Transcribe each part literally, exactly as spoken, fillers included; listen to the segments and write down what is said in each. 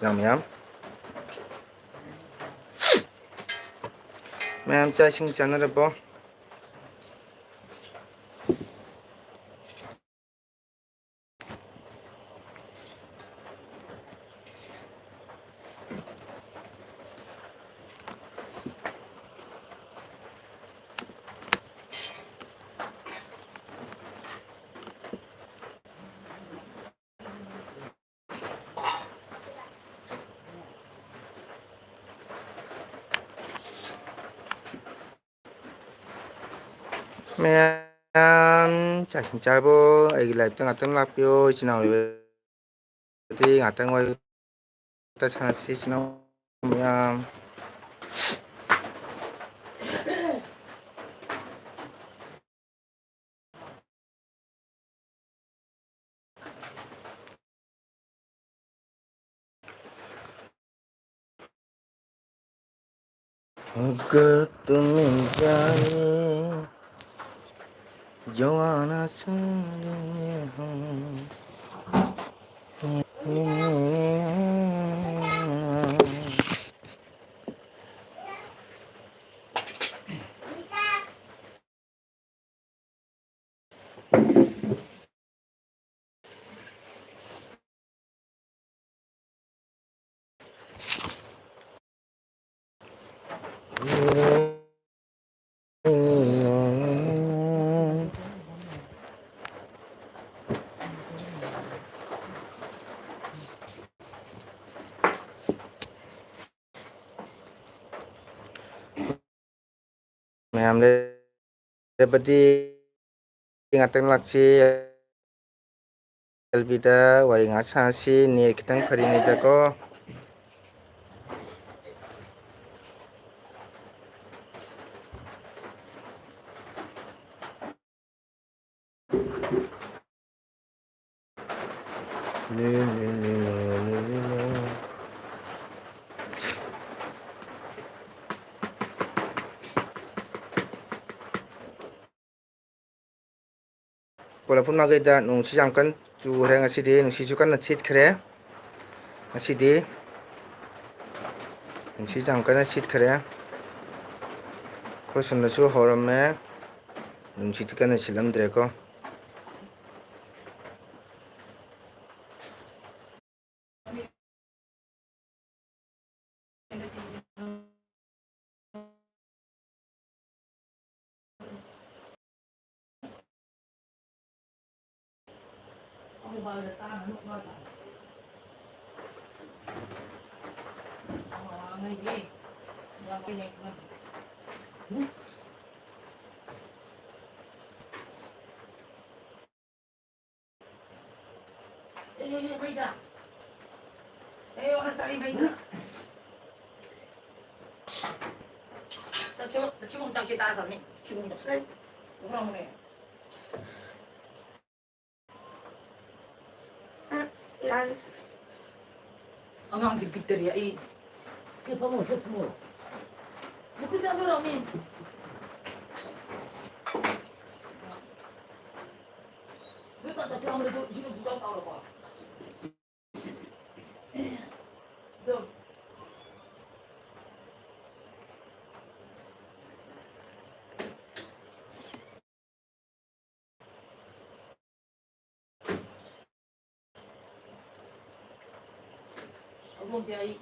ꯃꯌꯥꯝ, ꯃꯌꯥꯝ ꯆꯥꯛ ꯏꯁꯤꯡ ꯆꯥꯅꯔꯕꯣ? ꯃꯌꯥꯝ ꯆꯥꯛ ꯏꯁꯤꯡ ꯆꯥꯔꯕꯣ? ꯑꯩꯒꯤ live ꯇ ꯉꯥꯛꯇꯪ ꯂꯥꯛꯄꯤꯌꯣ, ꯏꯆꯤꯟ ꯏꯅꯥꯎ ꯑꯣꯏꯕꯗꯤ ꯉꯥꯛꯇꯪ ꯋꯥꯔꯤ ꯋꯥꯇꯥꯏ ꯁꯥꯟꯅꯁꯤ, ꯏꯆꯤꯟ ꯏꯅꯥꯎ ꯃꯌꯥꯝ꯫ अगर तुम जाने जो आना चाहते हो। ꯃꯌꯥꯝ ꯂꯩꯔꯕꯗꯤ ꯉꯥꯛꯇꯪ ꯂꯥꯛꯁꯤ꯫ ꯑꯦꯜ ꯕꯤꯗ ꯋꯥꯔꯤ ꯉꯥꯏꯍꯥꯛ ꯁꯥꯟꯅꯁꯤ, net ꯈꯤꯇꯪ ꯐꯔꯤꯉꯩꯗꯀꯣ꯫ ꯄꯣꯂꯛꯐꯝ ꯃꯥꯏꯀꯩꯗ ꯅꯣꯡꯁꯤ ꯌꯥꯝ ꯀꯟꯅ ꯆꯨꯈ꯭ꯔꯦ ꯉꯁꯤꯗꯤ, ꯅꯨꯡꯁꯤꯠꯁꯨ ꯀꯟꯅ ꯁꯤꯠꯈ꯭ꯔꯦ꯫ ꯉꯁꯤꯗꯤ ꯅꯨꯡꯁꯤꯠ ꯌꯥꯝ ꯀꯟꯅ ꯁꯤꯠꯈ꯭ꯔꯦ꯫ ꯑꯩꯈꯣꯏ ꯁꯣꯝꯗꯁꯨ ꯍꯧꯔꯝꯃꯦ꯫ ꯅꯨꯡꯁꯤꯠꯇꯤ ꯀꯟꯅ ꯁꯤꯠꯂꯝꯗ꯭ꯔꯦꯀꯣ꯫ ꯑꯦ, ꯃꯩꯗ꯫ ꯑꯦ, ꯑꯣꯅ ꯆꯥꯔꯤ ꯃꯩꯗ꯫ ꯆꯥꯛꯁꯦ, ꯊꯤꯕꯣꯡ ꯆꯥꯛꯁꯦ ꯆꯥꯔꯗꯕꯅꯤ꯫ ꯊꯤꯕꯣꯡꯗꯣ꯫ ꯎꯈ꯭ꯔꯝꯅꯦ꯫ ꯎꯝ, ꯌꯥꯅꯤ꯫ ꯑꯉꯥꯡꯁꯦ ꯕꯤꯠꯇꯔꯤ ꯑꯩ꯫ ꯁꯤ ꯐꯝꯃꯣ, ꯁꯤ ꯐꯝꯃꯣ꯫ ꯃꯈꯨꯠꯁꯦ ꯍꯥꯝꯗꯣꯔꯛꯑꯣꯅꯦ꯫ ꯅꯣꯏ ꯇꯥ-, ꯇꯥ-, ꯇꯥ-, ꯇꯥ-, ꯏꯁꯤꯡ ꯄꯨꯡꯇꯥꯎ ꯇꯥꯎꯔꯕꯣ? ꯑꯗꯣ꯫ ꯍꯧꯗꯣꯡꯁꯦ ꯑꯩ꯫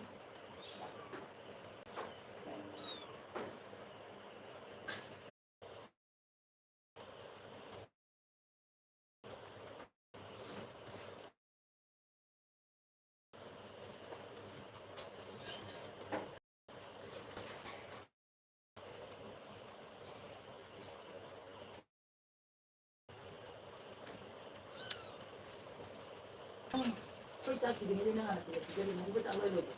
ꯑꯩꯈꯣꯏ ꯆꯥꯛ ꯊꯤꯕꯤꯅꯦ, ꯅꯪ ꯍꯥꯟꯅ ꯊꯤꯕꯤꯔꯗꯤ ꯅꯪ ꯆꯥꯛ ꯂꯣꯏ ꯂꯣꯏꯔꯦ꯫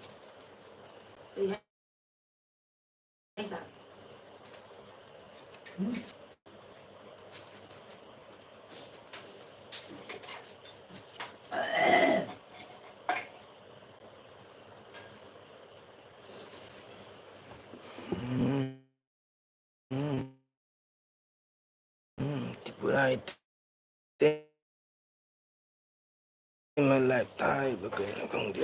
ꯀꯩ ꯍꯥꯏ-, ꯍꯥꯏ ꯆꯥꯛ? ꯎꯝ꯫ ꯎꯝ꯫ ꯎꯝ, ꯇ꯭ꯔꯤꯄꯨꯔꯥ ꯏꯁꯇꯦꯠ ꯂꯥꯏꯚ ꯊꯥꯏꯕ ꯀꯩꯅꯣ ꯈꯪꯗꯦ꯫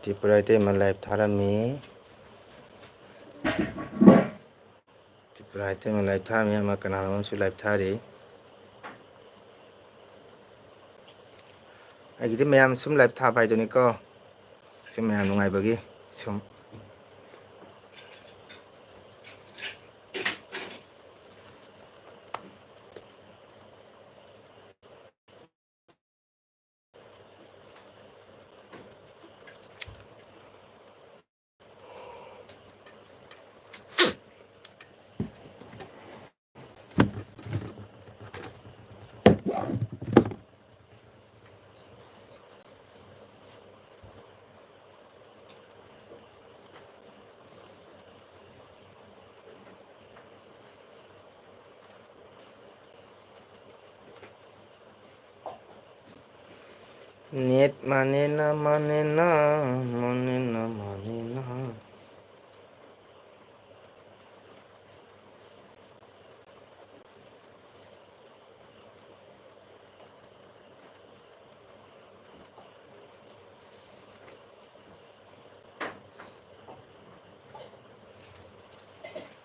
ꯇ꯭ꯔꯤꯄꯨꯔꯥ ꯏꯇꯩꯃ ꯂꯥꯏꯚ ꯊꯥꯔꯝꯃꯤ꯫ ꯇ꯭ꯔꯤꯄꯨꯔꯥ ꯏꯇꯩꯃ ꯂꯥꯏꯚ ꯊꯥꯔꯝꯃꯤ꯫ ꯑꯃ ꯀꯅꯥꯅꯣ ꯑꯃꯁꯨ ꯂꯥꯏꯚ ꯊꯥꯔꯤ꯫ ꯑꯩꯒꯤꯗꯤ ꯃꯌꯥꯝ ꯁꯨꯝ ꯂꯥꯏꯚ ꯊꯥꯕ ꯍꯥꯏꯗꯨꯅꯤꯀꯣ꯫ ꯁꯨꯝ ꯃꯌꯥꯝ ꯅꯨꯡꯉꯥꯏꯕꯒꯤ ꯁꯨꯝ꯫ ꯅꯦꯠ ꯃꯥꯅꯦꯅ, ꯃꯥꯅꯦꯅ, ꯃꯥꯅꯦꯅ, ꯃꯥꯅꯦꯅ꯫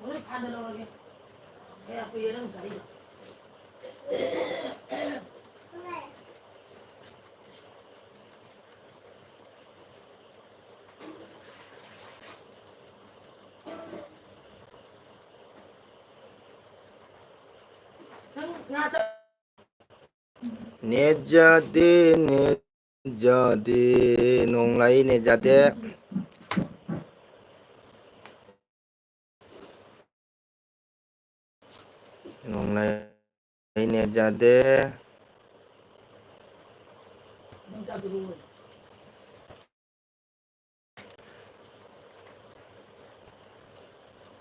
ꯍꯣꯔꯦꯟ ꯐꯥꯟꯗ ꯂꯧꯔꯒꯦ꯫ ꯀꯌꯥ ꯀꯨꯏꯔꯦ ꯅꯪ ꯆꯥꯔꯤꯗꯣ? ꯅꯪ ꯉꯥ ꯆꯥ- ꯅꯦꯠ ꯌꯥꯗꯦ, ꯅꯦꯠ ꯌꯥꯗꯦ, ꯅꯣꯡ ꯂꯥꯛꯏ, ꯅꯦꯠ ꯌꯥꯗꯦ꯫ ꯅꯣꯡ ꯂꯥꯛꯏ, ꯅꯦꯠ ꯌꯥꯗꯦ꯫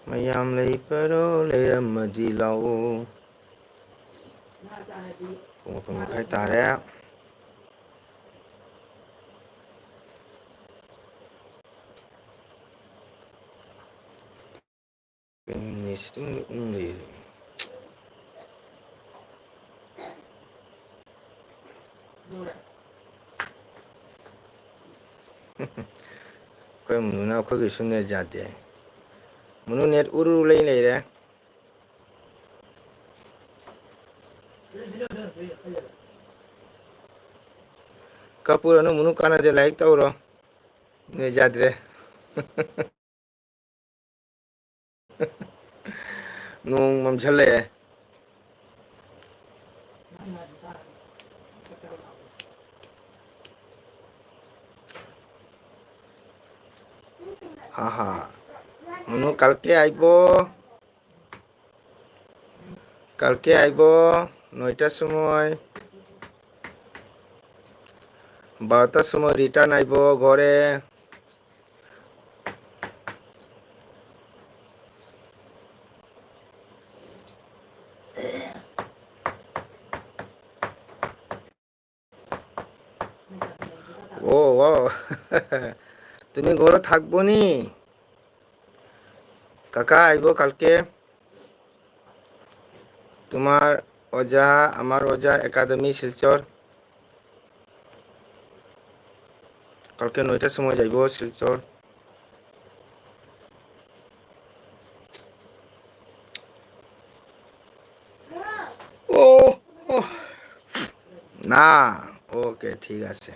ꯃꯌꯥꯝ ꯂꯩꯕꯔꯣ? ꯂꯩꯔꯝꯃꯗꯤ ꯂꯥꯛꯑꯣ꯫ ꯄꯨꯡ ꯑꯍꯨꯝ ꯃꯈꯥꯏ ꯇꯥꯔꯦ꯫ ꯀꯩꯅꯣꯅꯦ, ꯁꯤ ꯑꯗꯨꯝ ꯎꯪ ꯂꯩꯔꯤꯁꯦ꯫ ꯑꯩꯈꯣꯏ ꯃꯨꯅꯨꯅ ꯑꯩꯈꯣꯏꯒꯤꯁꯨ ꯅꯦꯠ ꯌꯥꯗꯦ꯫ ꯃꯨꯅꯨ ꯅꯦꯠ ꯎꯔꯨ ꯂꯩ ꯂꯩꯔꯦ꯫ ꯀꯞꯄꯨꯔꯅꯨ ꯃꯨꯅꯨ, ꯀꯥꯟꯅꯗꯦ, ꯂꯥꯏꯔꯤꯛ ꯇꯧꯔꯣ꯫ ꯅꯦꯠ ꯌꯥꯗ꯭ꯔꯦ꯫ ꯅꯣꯡ ꯃꯝꯁꯜꯂꯛꯑꯦ꯫ ꯍꯥ ꯍꯥ꯫ ꯃꯨꯅꯨ ꯀꯜꯀꯦ ꯑꯩꯕꯣ꯫ কালকে আইব নয়টার সময়, বারোটার সময় রিটার্ন আইব ঘরে। ও, ও। তুমি ঘরে থাকবো নি? কাকা আইব কালকে। তোমার ওজা, আমার ওজা একাডেমি শিলচর। কালকে নয়টার সময় যাইব শিলচর। ও, ও। না, ওকে, ঠিক আছে।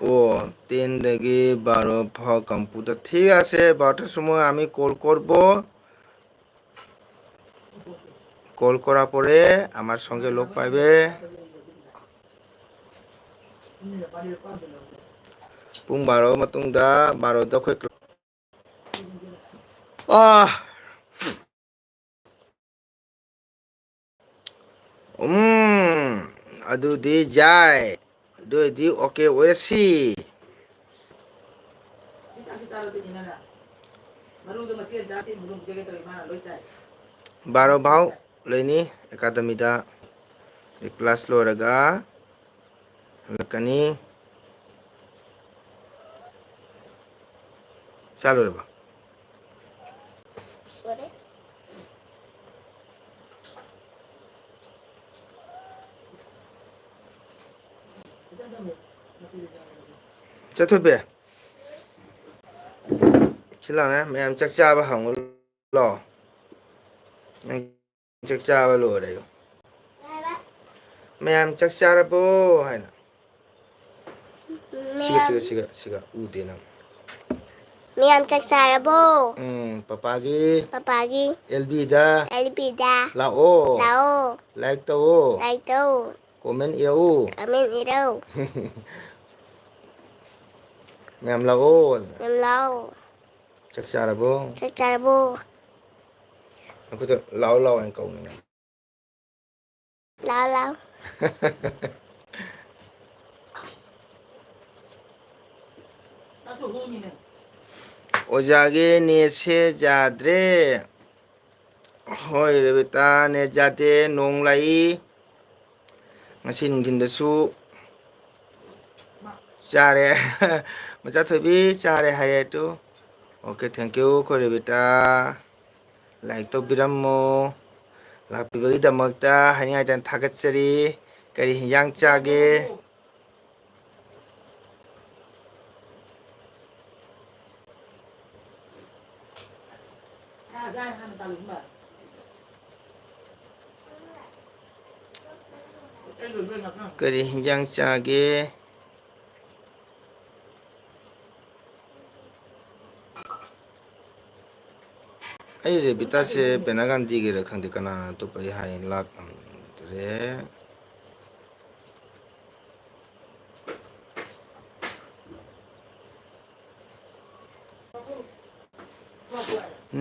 ꯑꯣ, ꯇꯦꯟꯗꯒꯤ ꯕꯥꯔꯣ ꯐꯥꯎ ꯀꯝꯄ꯭ꯌꯨꯇꯔ꯫ ꯊꯤꯛ আছে, বারোটার সময় আমি কল করব। কল করার পরে আমার সঙ্গে লগ পাইবে। ꯄꯨꯡ ꯕꯥꯔꯣ ꯃꯇꯨꯡꯗ, ꯕꯥꯔꯣꯗ ꯑꯩꯈꯣꯏ ꯑꯥ꯫ ꯎꯝ, ꯑꯗꯨꯗꯤ ꯌꯥꯏ꯫ ꯑꯗꯨ ꯑꯣꯏꯔꯗꯤ ꯑꯣꯀꯦ ꯑꯣꯏꯔꯁꯤ꯫ ꯕꯥꯔꯣ ꯐꯥꯎ ꯂꯩꯅꯤ ꯑꯦꯀꯥꯗꯃꯤꯗ꯫ ꯀ꯭ꯂꯥꯁ ꯂꯣꯏꯔꯒ ꯍꯜꯂꯛꯀꯅꯤ꯫ ꯆꯥ ꯂꯣꯏꯔꯕꯣ? ꯂꯣꯏꯔꯦ꯫ ꯆꯠꯊꯣꯏꯕꯤ, ꯁꯤ ꯂꯥꯎꯅꯦ, ꯃꯌꯥꯝ ꯆꯥꯛ ꯆꯥꯕ ꯍꯪꯉꯨ ꯂꯥꯎ꯫ ꯅꯪ ꯆꯥꯛ ꯆꯥꯕ ꯂꯣꯏꯔꯦ꯫ ꯃꯌꯥꯝ ꯆꯥꯛ ꯆꯥꯔꯕꯣ ꯍꯥꯏꯅ꯫ ꯁꯤꯒ, ꯁꯤꯒ, ꯁꯤꯒ, ꯁꯤꯒ ꯎꯗꯦ ꯅꯪ꯫ ꯃꯌꯥꯝ ꯆꯥꯛ ꯆꯥꯔꯕꯣ? ꯎꯝ, ꯄꯄꯥꯒꯤ ꯄꯄꯥꯒꯤ ꯑꯦꯜ ꯕꯤꯗ ꯑꯦꯜ ꯕꯤꯗ ꯂꯥꯛꯑꯣ꯫ ꯂꯥꯛꯑꯣ꯫ ꯂꯥꯏꯛ ꯇꯧꯑꯣ꯫ ꯂꯥꯏꯛ ꯇꯧ꯫ ꯀꯣꯃꯦꯟ ꯏꯔꯛꯎ꯫ ꯀꯃꯦꯟ ꯏꯔꯛꯎ꯫ ꯃꯌꯥꯝ ꯂꯥꯛꯑꯣ꯫ ꯃꯌꯥꯝ ꯂꯥꯛꯑꯣ꯫ ꯆꯥꯛ ꯆꯥꯔꯕꯣ? ꯆꯥꯛ ꯆꯥꯔꯕꯣ? ꯑꯩꯈꯣꯏꯗ ꯂꯥꯛꯑꯣ ꯂꯥꯛꯑꯣ ꯍꯥꯏꯅ ꯀꯧꯅꯤꯅ꯫ ꯂꯥꯛꯑꯣ, ꯂꯥꯛꯑꯣ꯫ ꯑꯣꯖꯥꯒꯤ ꯅꯦꯠꯁꯦ ꯌꯥꯗ꯭ꯔꯦ꯫ ꯍꯣꯏ ꯔꯦꯕꯤꯇꯥ, ꯅꯦꯠ ꯌꯥꯗꯦ, ꯅꯣꯡ ꯂꯥꯛꯏ꯫ ꯉꯁꯤ ꯅꯨꯡꯊꯤꯟꯗꯁꯨ ꯆꯥꯔꯦ꯫ ꯃꯆꯥꯊꯣꯏꯕꯤ ꯆꯥꯔꯦ ꯍꯥꯏꯔꯦ ꯇꯨ꯫ ꯑꯣꯀꯦ, thank you, ꯑꯩꯈꯣꯏ ꯔꯦꯕꯤꯇꯥ꯫ ꯂꯥꯏꯛ ꯇꯧꯕꯤꯔꯝꯃꯣ꯫ ꯂꯥꯛꯄꯤꯕꯒꯤꯗꯃꯛꯇ ꯍꯥꯏꯅꯤꯡꯉꯥꯏꯇꯅ ꯊꯥꯒꯠꯆꯔꯤ꯫ ꯀꯔꯤ ꯍꯤꯟꯖꯥꯡ ꯆꯥꯒꯦ? ꯀꯔꯤ ꯍꯤꯟꯖꯥꯡ ꯆꯥꯒꯦ? ꯑꯩ ꯔꯦꯕꯤꯇꯥꯁꯦ ꯕꯦꯅꯥ ꯒꯥꯟꯙꯤꯒꯤꯔ ꯈꯪꯗꯦ, ꯀꯅꯥꯅ ꯑꯇꯣꯞꯄ ꯑꯩ ꯍꯥꯏ ꯂꯥꯛꯑꯝꯗ꯭ꯔꯦ꯫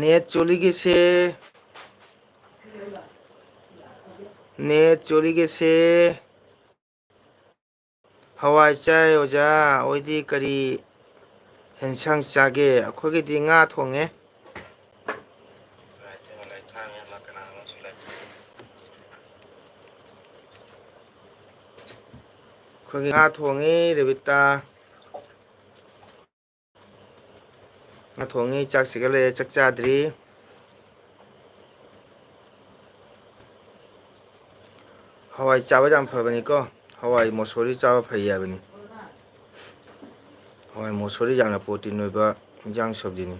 Net ꯆꯣꯂꯤꯒꯤꯁꯦ, net ꯆꯣꯂꯤꯒꯤꯁꯦ꯫ ꯍꯋꯥꯏ ꯆꯥꯏ ꯑꯣꯖꯥ꯫ ꯑꯣꯏꯗꯤ ꯀꯔꯤ ꯍꯦꯟꯁꯥꯡ ꯆꯥꯒꯦ? ꯑꯩꯈꯣꯏꯒꯤꯗꯤ ꯉꯥ ꯊꯣꯡꯉꯦ꯫ ꯑꯩꯈꯣꯏꯒꯤ ꯉꯥ ꯊꯣꯡꯉꯦ, ꯔꯦꯕꯤꯇꯥ꯫ ꯉꯥ ꯊꯣꯡꯉꯤ, ꯆꯥꯛ ꯁꯤꯒꯠꯂꯛꯑꯦ, ꯆꯥꯛ ꯆꯥꯗ꯭ꯔꯤ꯫ ꯍꯋꯥꯏ ꯆꯥꯕ ꯌꯥꯝ ꯐꯕꯅꯤꯀꯣ꯫ ꯍꯋꯥꯏ ꯃꯣꯁꯣꯔꯤ ꯆꯥꯕ ꯐꯩ ꯍꯥꯏꯕꯅꯤ꯫ ꯍꯋꯥꯏ ꯃꯣꯁꯣꯔꯤ ꯌꯥꯝꯅ protein ꯑꯣꯏꯕ ꯏꯟꯖꯥꯡ ꯁꯕꯖꯤꯅꯤ꯫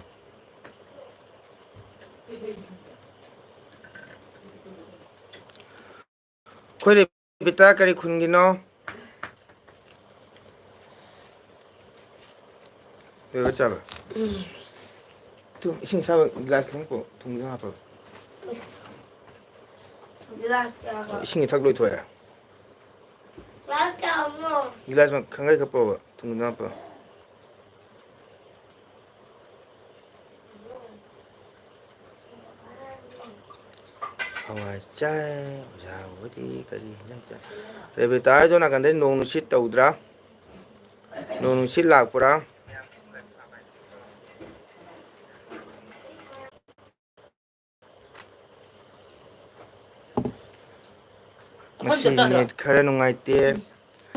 ꯑꯩꯈꯣꯏ ꯔꯦꯕꯤꯇꯥ ꯀꯔꯤ ꯈꯨꯟꯒꯤꯅꯣ? ꯂꯣꯏꯕ ꯆꯥꯕ? ꯎꯝ꯫ ꯇꯨ, ꯏꯁꯤꯡ ꯑꯁꯥꯕ ꯒꯤꯂꯥꯁ ꯈꯤꯇꯪ ꯄꯨꯔꯛꯑꯣ, ꯊꯨꯝ ꯈꯤꯇꯪ ꯍꯥꯞꯄꯒ꯫ ꯏꯁ꯫ ꯒꯤꯂꯥꯁ ꯀꯌꯥꯒ? ꯏꯁꯤꯡ ꯏꯊꯛ ꯂꯣꯏꯊꯣꯛꯑꯦ꯫ ꯒꯤꯂꯥꯁ ꯀꯌꯥꯅꯣ? ꯒꯤꯂꯥꯁ ꯃ-, ꯈꯪꯒꯥꯏ ꯈꯛ ꯄꯨꯔꯛꯑꯣꯕ, ꯊꯨꯝ ꯈꯤꯇꯪ ꯍꯥꯞꯄꯒ꯫ ꯍꯋꯥꯏ ꯆꯥꯏ, ꯑꯣꯖꯥ ꯎꯕꯗꯤ ꯀꯔꯤ ꯍꯤꯟꯖꯥꯡ ꯆꯥꯏ? ꯔꯦꯕꯤꯇꯥ ꯍꯣꯏꯗꯣ ꯅꯥꯀꯟꯗꯩ ꯅꯣꯡ ꯅꯨꯡꯁꯤꯠ ꯇꯧꯗ꯭ꯔꯥ? ꯅꯣꯡ ꯅꯨꯡꯁꯤꯠ ꯂꯥꯛꯄ꯭ꯔꯥ? ꯉꯁꯤ ꯅꯦꯠ ꯈꯔ ꯅꯨꯡꯉꯥꯏꯇꯦ꯫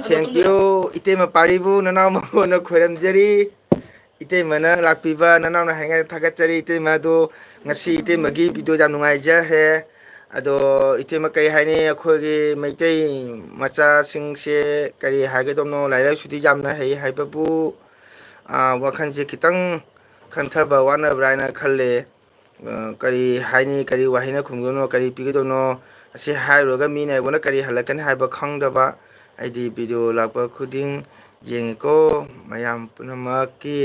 Thank you, ꯏꯇꯩꯃ ꯄꯥꯔꯤꯕꯨ, ꯅꯅꯥꯎ ꯃꯉꯣꯟꯗ ꯈꯣꯏꯔꯝꯖꯔꯤ꯫ ꯏꯇꯩꯃꯅ ꯂꯥꯛꯄꯤꯕ ꯅꯅꯥꯎꯅ ꯍꯥꯏꯅꯤꯡꯉꯥꯏ ꯊꯥꯒꯠꯆꯔꯤ꯫ ꯏꯇꯩꯃ ꯑꯗꯣ ꯉꯁꯤ ꯏꯇꯩꯃꯒꯤ video ꯌꯥꯝ ꯅꯨꯡꯉꯥꯏꯖꯈ꯭ꯔꯦ꯫ ꯑꯗꯣ ꯏꯇꯩꯃ ꯀꯔꯤ ꯍꯥꯏꯅꯤ, ꯑꯩꯈꯣꯏꯒꯤ ꯃꯩꯇꯩ ꯃꯆꯥꯁꯤꯡꯁꯦ ꯀꯔꯤ ꯍꯥꯏꯒꯗꯕꯅꯣ, ꯂꯥꯏꯔꯤꯛ ꯂꯥꯏꯁꯨꯗꯤ ꯌꯥꯝꯅ ꯍꯩ ꯍꯥꯏꯕꯕꯨ, ꯑꯥ, ꯋꯥꯈꯜꯁꯦ ꯈꯤꯇꯪ ꯈꯟꯊꯕ ꯋꯥꯠꯅꯕ꯭ꯔꯥ ꯍꯥꯏꯅ ꯈꯜꯂꯦ꯫ ꯑ, ꯀꯔꯤ ꯍꯥꯏꯅꯤ, ꯀꯔꯤ ꯋꯥꯍꯩꯅ ꯈꯨꯝꯒꯗꯕꯅꯣ, ꯀꯔꯤ ꯄꯤꯒꯗꯕꯅꯣ, ꯑꯁꯤ ꯍꯥꯏꯔꯨꯔꯒ ꯃꯤꯅ ꯑꯩꯉꯣꯟꯗ ꯀꯔꯤ ꯍꯜꯂꯛꯀꯅꯤ ꯍꯥꯏꯕ ꯈꯪꯗꯕ꯫ ꯑꯩꯗꯤ video ꯂꯥꯛꯄ ꯈꯨꯗꯤꯡ ꯌꯦꯡꯉꯤꯀꯣ, ꯃꯌꯥꯝ ꯄꯨꯝꯅꯃꯛꯀꯤ꯫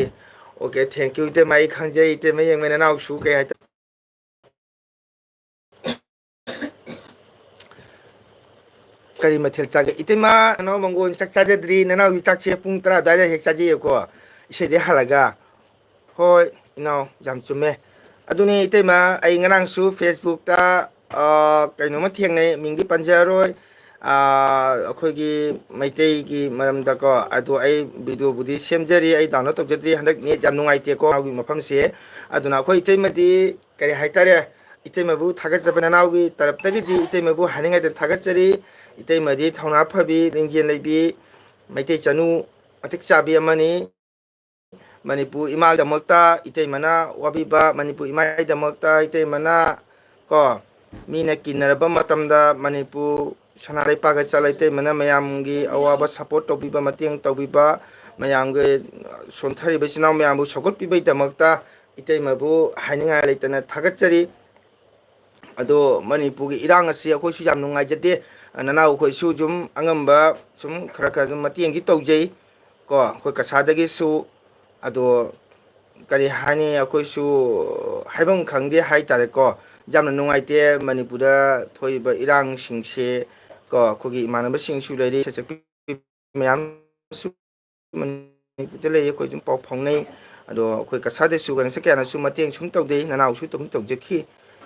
Okay, thank you, ꯏꯇꯩꯃ, ꯑꯩ ꯈꯪꯖꯩ, ꯏꯇꯩꯃ ꯌꯦꯡꯕ ꯅꯅꯥꯎꯁꯨ ꯀꯩ ꯍꯥꯏꯇꯥꯔꯦ꯫ ꯀꯔꯤ ꯃꯊꯦꯜ ꯆꯥꯒꯦ? ꯏꯇꯩꯃ, ꯅꯅꯥꯎ ꯃꯪꯒꯣꯜ ꯆꯥꯛ ꯆꯥꯖꯗ꯭ꯔꯤ, ꯅꯅꯥꯎꯒꯤ ꯆꯥꯛꯁꯦ ꯄꯨꯡ ꯇꯔꯥ ꯑꯗꯨꯋꯥꯏꯗ ꯍꯦꯛ ꯆꯥꯖꯩꯌꯦꯀꯣ, ꯏꯁꯩꯗꯤ ꯍꯜꯂꯒ꯫ ꯍꯣꯏ, ꯏꯅꯥꯎ, ꯌꯥꯝ ꯆꯨꯝꯃꯦ꯫ ꯑꯗꯨꯅꯤ, ꯏꯇꯩꯃ, ꯑꯩ ꯉꯔꯥꯡꯁꯨ Facebook-ꯇ, ꯑ, ꯀꯩꯅꯣꯝꯃ ꯊꯦꯡꯅꯩ, ꯃꯤꯡꯗꯤ ꯄꯟꯖꯔꯔꯣꯏ꯫ ꯑ, ꯑꯩꯈꯣꯏꯒꯤ ꯃꯩꯇꯩꯒꯤ ꯃꯔꯝꯗꯀꯣ, ꯑꯗꯣ ꯑꯩ video-ꯕꯨꯗꯤ ꯁꯦꯝꯖꯔꯤ, ꯑꯩ download ꯇꯧꯖꯗ꯭ꯔꯤ, ꯍꯟꯗꯛ net ꯌꯥꯝ ꯅꯨꯡꯉꯥꯏꯇꯦꯀꯣ, ꯃꯥꯒꯤ ꯃꯐꯝꯁꯦ꯫ ꯑꯗꯨꯅ ꯑꯩꯈꯣꯏ ꯏꯇꯩꯃꯗꯤ, ꯀꯔꯤ ꯍꯥꯏꯇꯥꯔꯦ, ꯏꯇꯩꯃꯕꯨ ꯊꯥꯒꯠꯆꯕ, ꯅꯅꯥꯎꯒꯤ ꯇꯔꯞꯇꯒꯤꯗꯤ ꯏꯇꯩꯃꯕꯨ ꯍꯥꯏꯅꯤꯡꯉꯥꯏꯗ ꯊꯥꯒꯠꯆꯔꯤ꯫ ꯏꯇꯩꯃꯗꯤ ꯊꯧꯅꯥ ꯐꯕꯤ, ꯂꯤꯡꯖꯦꯜ ꯂꯩꯕꯤ, ꯃꯩꯇꯩ ꯆꯅꯨ ꯃꯇꯤꯛ ꯆꯥꯕꯤ ꯑꯃꯅꯤ꯫ ꯃꯅꯤꯄꯨꯔ ꯏꯃꯥꯒꯤꯗꯃꯛꯇ ꯏꯇꯩꯃꯅ ꯋꯥꯕꯤꯕ, ꯃꯅꯤꯄꯨꯔ ꯏꯃꯥꯒꯤꯗꯃꯛꯇ ꯏꯇꯩꯃꯅ ꯀꯣ, ꯃꯤꯅ ꯀꯤꯟꯅꯔꯕ ꯃꯇꯝꯗ ꯃꯅꯤꯄꯨꯔ ꯁꯅꯥ ꯂꯩꯄꯥꯛꯀ ꯆꯠꯂ ꯏꯇꯩꯃꯅ ꯃꯌꯥꯝꯒꯤ ꯑꯋꯥꯕ support ꯇꯧꯕꯤꯕ, ꯃꯇꯦꯡ ꯇꯧꯕꯤꯕ, ꯃꯌꯥꯝꯒꯤ ꯁꯣꯟꯊꯔꯤꯕ ꯏꯆꯤꯟ ꯏꯅꯥꯎ ꯃꯌꯥꯝꯕꯨ ꯁꯧꯒꯠꯄꯤꯕꯒꯤꯗꯃꯛꯇ ꯏꯇꯩꯃꯕꯨ ꯍꯥꯏꯅꯤꯡꯉꯥꯏ ꯂꯩꯇꯅ ꯊꯥꯒꯠꯆꯔꯤ꯫ ꯑꯗꯣ ꯃꯅꯤꯄꯨꯔꯒꯤ ꯏꯔꯥꯡ ꯑꯁꯤ ꯑꯩꯈꯣꯏꯁꯨ ꯌꯥꯝ ꯅꯨꯡꯉꯥꯏꯖꯗꯦ꯫ ꯅꯅꯥꯎ ꯑꯩꯈꯣꯏꯁꯨ ꯁꯨꯝ ꯑꯉꯝꯕ ꯁꯨꯝ ꯈꯔ ꯈꯔ ꯁꯨꯝ ꯃꯇꯦꯡꯗꯤ ꯇꯧꯖꯩ ꯀꯣ꯫ ꯑꯩꯈꯣꯏ ꯀꯁꯥꯔꯗꯒꯤꯁꯨ꯫ ꯑꯗꯣ ꯀꯔꯤ ꯍꯥꯏꯅꯤ, ꯑꯩꯈꯣꯏꯁꯨ ꯍꯥꯏꯐꯝ ꯈꯪꯗꯦ ꯍꯥꯏꯇꯥꯔꯦꯀꯣ꯫ ꯌꯥꯝꯅ ꯅꯨꯡꯉꯥꯏꯇꯦ ꯃꯅꯤꯄꯨꯔꯗ ꯊꯣꯛꯏꯕ ꯏꯔꯥꯡꯁꯤꯡꯁꯦ ꯀꯣ꯫ ꯑꯩꯈꯣꯏꯒꯤ ꯏꯃꯥꯟꯅꯕꯁꯤꯡꯁꯨ ꯂꯩꯔꯤ, ꯁꯛꯆꯛꯄꯤ ꯃꯌꯥꯝꯁꯨ ꯃꯅꯤꯄꯨꯔꯗ ꯂꯩ, ꯑꯩꯈꯣꯏ ꯑꯗꯨꯝ ꯄꯥꯎ ꯐꯥꯎꯅꯩ꯫ ꯑꯗꯣ ꯑꯩꯈꯣꯏ ꯀꯁꯥꯔꯗꯁꯨ ꯀꯩꯅꯣꯁꯦ ꯀꯌꯥꯅꯁꯨ ꯃꯇꯦꯡ ꯁꯨꯝ ꯇꯧꯗꯦ, ꯅꯅꯥꯎꯁꯨ ꯑꯗꯨꯝ ꯇꯧꯖꯈꯤ꯫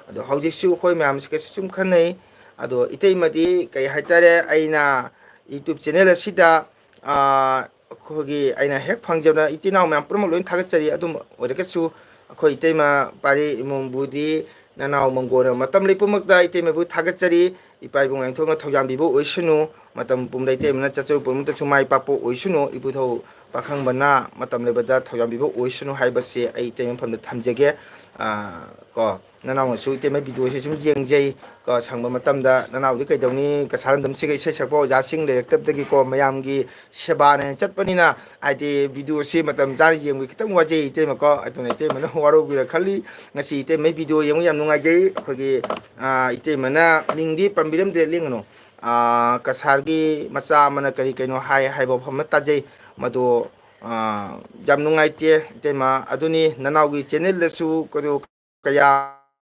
ꯑꯗꯣ ꯍꯧꯖꯤꯛꯁꯨ ꯑꯩꯈꯣꯏ ꯃꯌꯥꯝꯁꯦ ꯀꯩꯁꯨ ꯁꯨꯝ ꯈꯟꯅꯩ꯫ ꯑꯗꯣ ꯏꯇꯩꯃꯗꯤ ꯀꯩ ꯍꯥꯏꯇꯥꯔꯦ, ꯑꯩꯅ YouTube channel ꯑꯁꯤꯗ, ꯑꯥ, ꯑꯩꯈꯣꯏꯒꯤ ꯑꯩꯅ ꯍꯦꯛ ꯐꯪꯖꯕ ꯏꯆꯤꯟ ꯏꯅꯥꯎ ꯃꯌꯥꯝ ꯄꯨꯝꯅꯃꯛ ꯂꯣꯏꯅ ꯊꯥꯒꯠꯆꯔꯤ꯫ ꯑꯗꯨꯝ ꯑꯣꯏꯔꯒꯁꯨ ꯑꯩꯈꯣꯏ ꯏꯇꯩꯃ ꯄꯥꯔꯤ ꯏꯃꯨꯡꯕꯨꯗꯤ ꯅꯅꯥꯎ ꯃꯪꯒꯣꯟꯅ ꯃꯇꯝ ꯂꯩ ꯄꯨꯝꯅꯃꯛꯇ ꯏꯇꯩꯃꯕꯨ ꯊꯥꯒꯠꯆꯔꯤ꯫ ꯏꯄꯥ ꯏꯕꯨꯡ ꯂꯥꯏꯅꯤꯡꯊꯧꯅ ꯊꯧꯖꯥꯟꯕꯤꯕ ꯑꯣꯏꯁꯅꯨ꯫ ꯃꯇꯝ ꯄꯨꯝꯕꯗ ꯏꯇꯩꯃꯅ ꯆꯠꯆꯔꯨ ꯄꯨꯝꯅꯃꯛꯇꯁꯨ ꯃꯥꯏ ꯄꯥꯛꯄ ꯑꯣꯏꯁꯅꯨ꯫ ꯏꯄꯨꯊꯧ ꯄꯥꯈꯪꯕꯅ ꯃꯇꯝ ꯂꯩꯕꯗ ꯊꯧꯖꯥꯟꯕꯤꯕ ꯑꯣꯏꯁꯅꯨ ꯍꯥꯏꯕꯁꯦ ꯑꯩ ꯏꯇꯩꯃ ꯃꯐꯝꯗ ꯊꯝꯖꯒꯦ꯫ ꯑꯥ, ꯀꯣ, ꯅꯅꯥꯎꯅꯁꯨ ꯏꯇꯩꯃ videoꯁꯦ ꯁꯨꯝ ꯌꯦꯡꯖꯩ ꯀꯣ꯫ ꯁꯪꯕ ꯃꯇꯝꯗ ꯅꯅꯥꯎꯗꯤ ꯀꯩꯗꯧꯅꯤ, ꯀꯁꯥꯔ ꯂꯝꯗꯝꯁꯤꯒ ꯏꯁꯩ ꯁꯛꯄ ꯑꯣꯖꯥꯁꯤꯡ ꯂꯩꯔꯛꯇꯕꯗꯒꯤꯀꯣ, ꯃꯌꯥꯝꯒꯤ ꯁꯦꯕꯥꯅ ꯆꯠꯄꯅꯤꯅ, ꯍꯥꯏꯗꯤ videoꯁꯤ ꯃꯇꯝ ꯆꯥꯅ ꯌꯦꯡꯕ ꯈꯤꯇꯪ ꯋꯥꯖꯩ ꯏꯇꯩꯃꯀꯣ꯫ ꯑꯗꯨꯅ ꯏꯇꯩꯃꯅ ꯋꯥꯔꯧꯕꯤꯔ ꯈꯜꯂꯤ꯫ ꯉꯁꯤ ꯏꯇꯩꯃꯩ video ꯌꯦꯡꯕ ꯌꯥꯝ ꯅꯨꯡꯉꯥꯏꯖꯩ꯫ ꯑꯩꯈꯣꯏꯒꯤ, ꯑꯥ, ꯏꯇꯩꯃꯅ ꯃꯤꯡꯗꯤ ꯄꯟꯕꯤꯔꯝꯗ꯭ꯔꯦ, ꯂꯦꯡꯒꯅꯨ꯫ ꯑꯥ, ꯀꯁꯥꯔꯒꯤ ꯃꯆꯥ ꯑꯃꯅ ꯀꯔꯤ ꯀꯩꯅꯣ ꯍꯥꯏ ꯍꯥꯏꯕ ꯋꯥꯐꯝ ꯑꯃ ꯇꯥꯖꯩ꯫ ꯃꯗꯣ, ꯑꯥ, ꯌꯥꯝ ꯅꯨꯡꯉꯥꯏꯇꯦ ꯏꯇꯩꯃ꯫ ꯑꯗꯨꯅꯤ ꯅꯅꯥꯎꯒꯤ channelꯗꯁꯨ ꯀꯩꯅꯣ ꯀꯌꯥ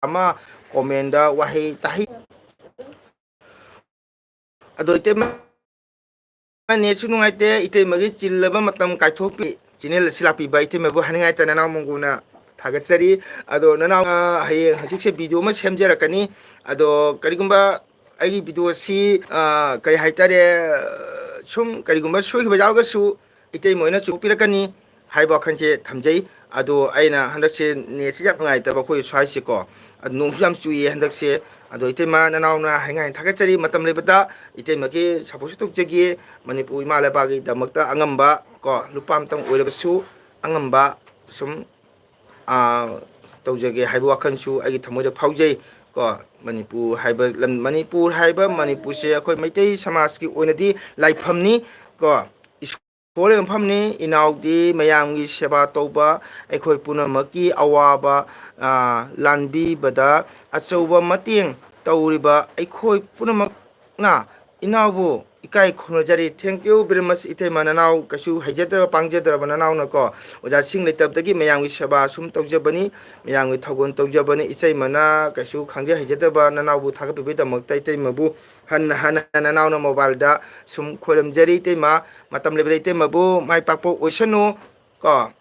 ꯑꯃ commentꯗ ꯋꯥꯍꯩ ꯇꯥꯍꯩ꯫ ꯑꯗꯣ ꯏꯇꯩꯃ, netꯁꯨ ꯅꯨꯡꯉꯥꯏꯇꯦ, ꯏꯇꯩꯃꯒꯤ ꯆꯤꯜꯂꯕ ꯃꯇꯝ ꯀꯥꯏꯊꯣꯛꯄꯤ channel ꯑꯁꯤ ꯂꯥꯛꯄꯤꯕ ꯏꯇꯩꯃꯕꯨ ꯍꯥꯏꯅꯤꯡꯉꯥꯏꯇ ꯅꯅꯥꯎ ꯃꯪꯒꯣꯟꯅ ꯊꯥꯒꯠꯆꯔꯤ꯫ ꯑꯗꯣ ꯅꯅꯥꯎꯅ ꯍꯌꯦꯡ ꯍꯧꯖꯤꯛꯁꯦ video ꯑꯃ ꯁꯦꯝꯖꯔꯛꯀꯅꯤ꯫ ꯑꯗꯣ ꯀꯔꯤꯒꯨꯝꯕ ꯑꯩꯒꯤ videoꯁꯤ, ꯑ, ꯀꯔꯤ ꯍꯥꯏꯇꯥꯔꯦ, ꯁꯨꯝ ꯀꯔꯤꯒꯨꯝꯕ ꯁꯣꯏꯈꯤꯕ ꯌꯥꯎꯔꯒꯁꯨ ꯏꯇꯩꯃ ꯍꯣꯏꯅ ꯆꯨꯝꯊꯣꯛꯄꯤꯔꯛꯀꯅꯤ ꯍꯥꯏꯕ ꯋꯥꯈꯜꯁꯦ ꯊꯝꯖꯩ꯫ ꯑꯗꯣ ꯑꯩꯅ ꯍꯟꯗꯛꯁꯦ netꯁꯤ ꯌꯥꯝ ꯅꯨꯡꯉꯥꯏꯇꯕ ꯑꯩꯈꯣꯏ ꯁ꯭ꯋꯥꯏꯁꯦꯀꯣ꯫ ꯑꯗꯣ ꯅꯣꯡꯁꯨ ꯌꯥꯝ ꯆꯨꯏꯌꯦ ꯍꯟꯗꯛꯁꯦ꯫ ꯑꯗꯣ ꯏꯇꯩꯃ ꯅꯅꯥꯎꯅ ꯍꯥꯏꯅꯤꯡꯉꯥꯏ ꯊꯥꯒꯠꯆꯔꯤ꯫ ꯃꯇꯝ ꯂꯩꯕꯗ ꯏꯇꯩꯃꯒꯤ supportꯁꯨ ꯇꯧꯖꯒꯦ꯫ ꯃꯅꯤꯄꯨꯔ ꯏꯃꯥ ꯂꯩꯕꯥꯛꯀꯤꯗꯃꯛꯇ ꯑꯉꯝꯕ ꯀꯣ, ꯂꯨꯄꯥ ꯑꯃꯇꯪ ꯑꯣꯏꯔꯕꯁꯨ ꯑꯉꯝꯕ ꯁꯨꯝ, ꯑꯥ, ꯇꯧꯖꯒꯦ ꯍꯥꯏꯕ ꯋꯥꯈꯜꯁꯨ ꯑꯩꯒꯤ ꯊꯃꯣꯏꯗ ꯐꯥꯎꯖꯩ꯫ ꯀꯣ, ꯃꯅꯤꯄꯨꯔ ꯍꯥꯏꯕ ꯂꯝ, ꯃꯅꯤꯄꯨꯔ ꯍꯥꯏꯕ ꯃꯅꯤꯄꯨꯔꯁꯦ ꯑꯩꯈꯣꯏ ꯃꯩꯇꯩ ꯁꯃꯥꯖꯀꯤ ꯑꯣꯏꯅꯗꯤ ꯂꯥꯏꯐꯝꯅꯤ꯫ ꯀꯣ, ꯏꯁꯣꯔ ꯃꯐꯝꯅꯤ꯫ ꯏꯅꯥꯎꯗꯤ ꯃꯌꯥꯝꯒꯤ ꯁꯦꯕꯥ ꯇꯧꯕ, ꯑꯩꯈꯣꯏ ꯄꯨꯝꯅꯃꯛꯀꯤ ꯑꯋꯥꯕ, ꯑ, ꯂꯥꯟꯕꯤꯕꯗ ꯑꯆꯧꯕ ꯃꯇꯦꯡ ꯇꯧꯔꯤꯕ ꯑꯩꯈꯣꯏ ꯄꯨꯝꯅꯃꯛꯅ ꯏꯅꯥꯎꯕꯨ ꯏꯀꯥꯏ ꯈꯨꯝꯅꯖꯔꯤ꯫ Thank you very much, ꯏꯇꯩꯃ꯫ ꯅꯅꯥꯎ ꯀꯩꯁꯨ ꯍꯩꯖꯗ꯭ꯔꯕ ꯄꯥꯡꯖꯗ꯭ꯔꯕ ꯅꯅꯥꯎꯅꯀꯣ, ꯑꯣꯖꯥꯁꯤꯡ ꯂꯩꯇꯕꯗꯒꯤ ꯃꯌꯥꯝꯒꯤ ꯁꯦꯕꯥ ꯁꯨꯝ ꯇꯧꯖꯕꯅꯤ, ꯃꯌꯥꯝꯒꯤ ꯊꯧꯒꯜ ꯇꯧꯖꯕꯅꯤ꯫ ꯏꯇꯩꯃꯅ ꯀꯩꯁꯨ ꯈꯪꯖ ꯍꯩꯖꯗꯕ ꯅꯅꯥꯎꯕꯨ ꯊꯥꯒꯠꯄꯤꯕꯒꯤꯗꯃꯛꯇ ꯏꯇꯩꯃꯕꯨ ꯍꯟꯅ ꯍꯟꯅ ꯅꯅꯥꯎꯅ mobileꯗ ꯁꯨꯝ ꯈꯣꯏꯔꯝꯖꯔꯤ꯫ ꯏꯇꯩꯃ, ꯃꯇꯝ ꯂꯩꯕꯗ ꯏꯇꯩꯃꯕꯨ ꯃꯥꯏ ꯄꯥꯛꯄ ꯑꯣꯏꯁꯅꯨ꯫ ꯀꯣ,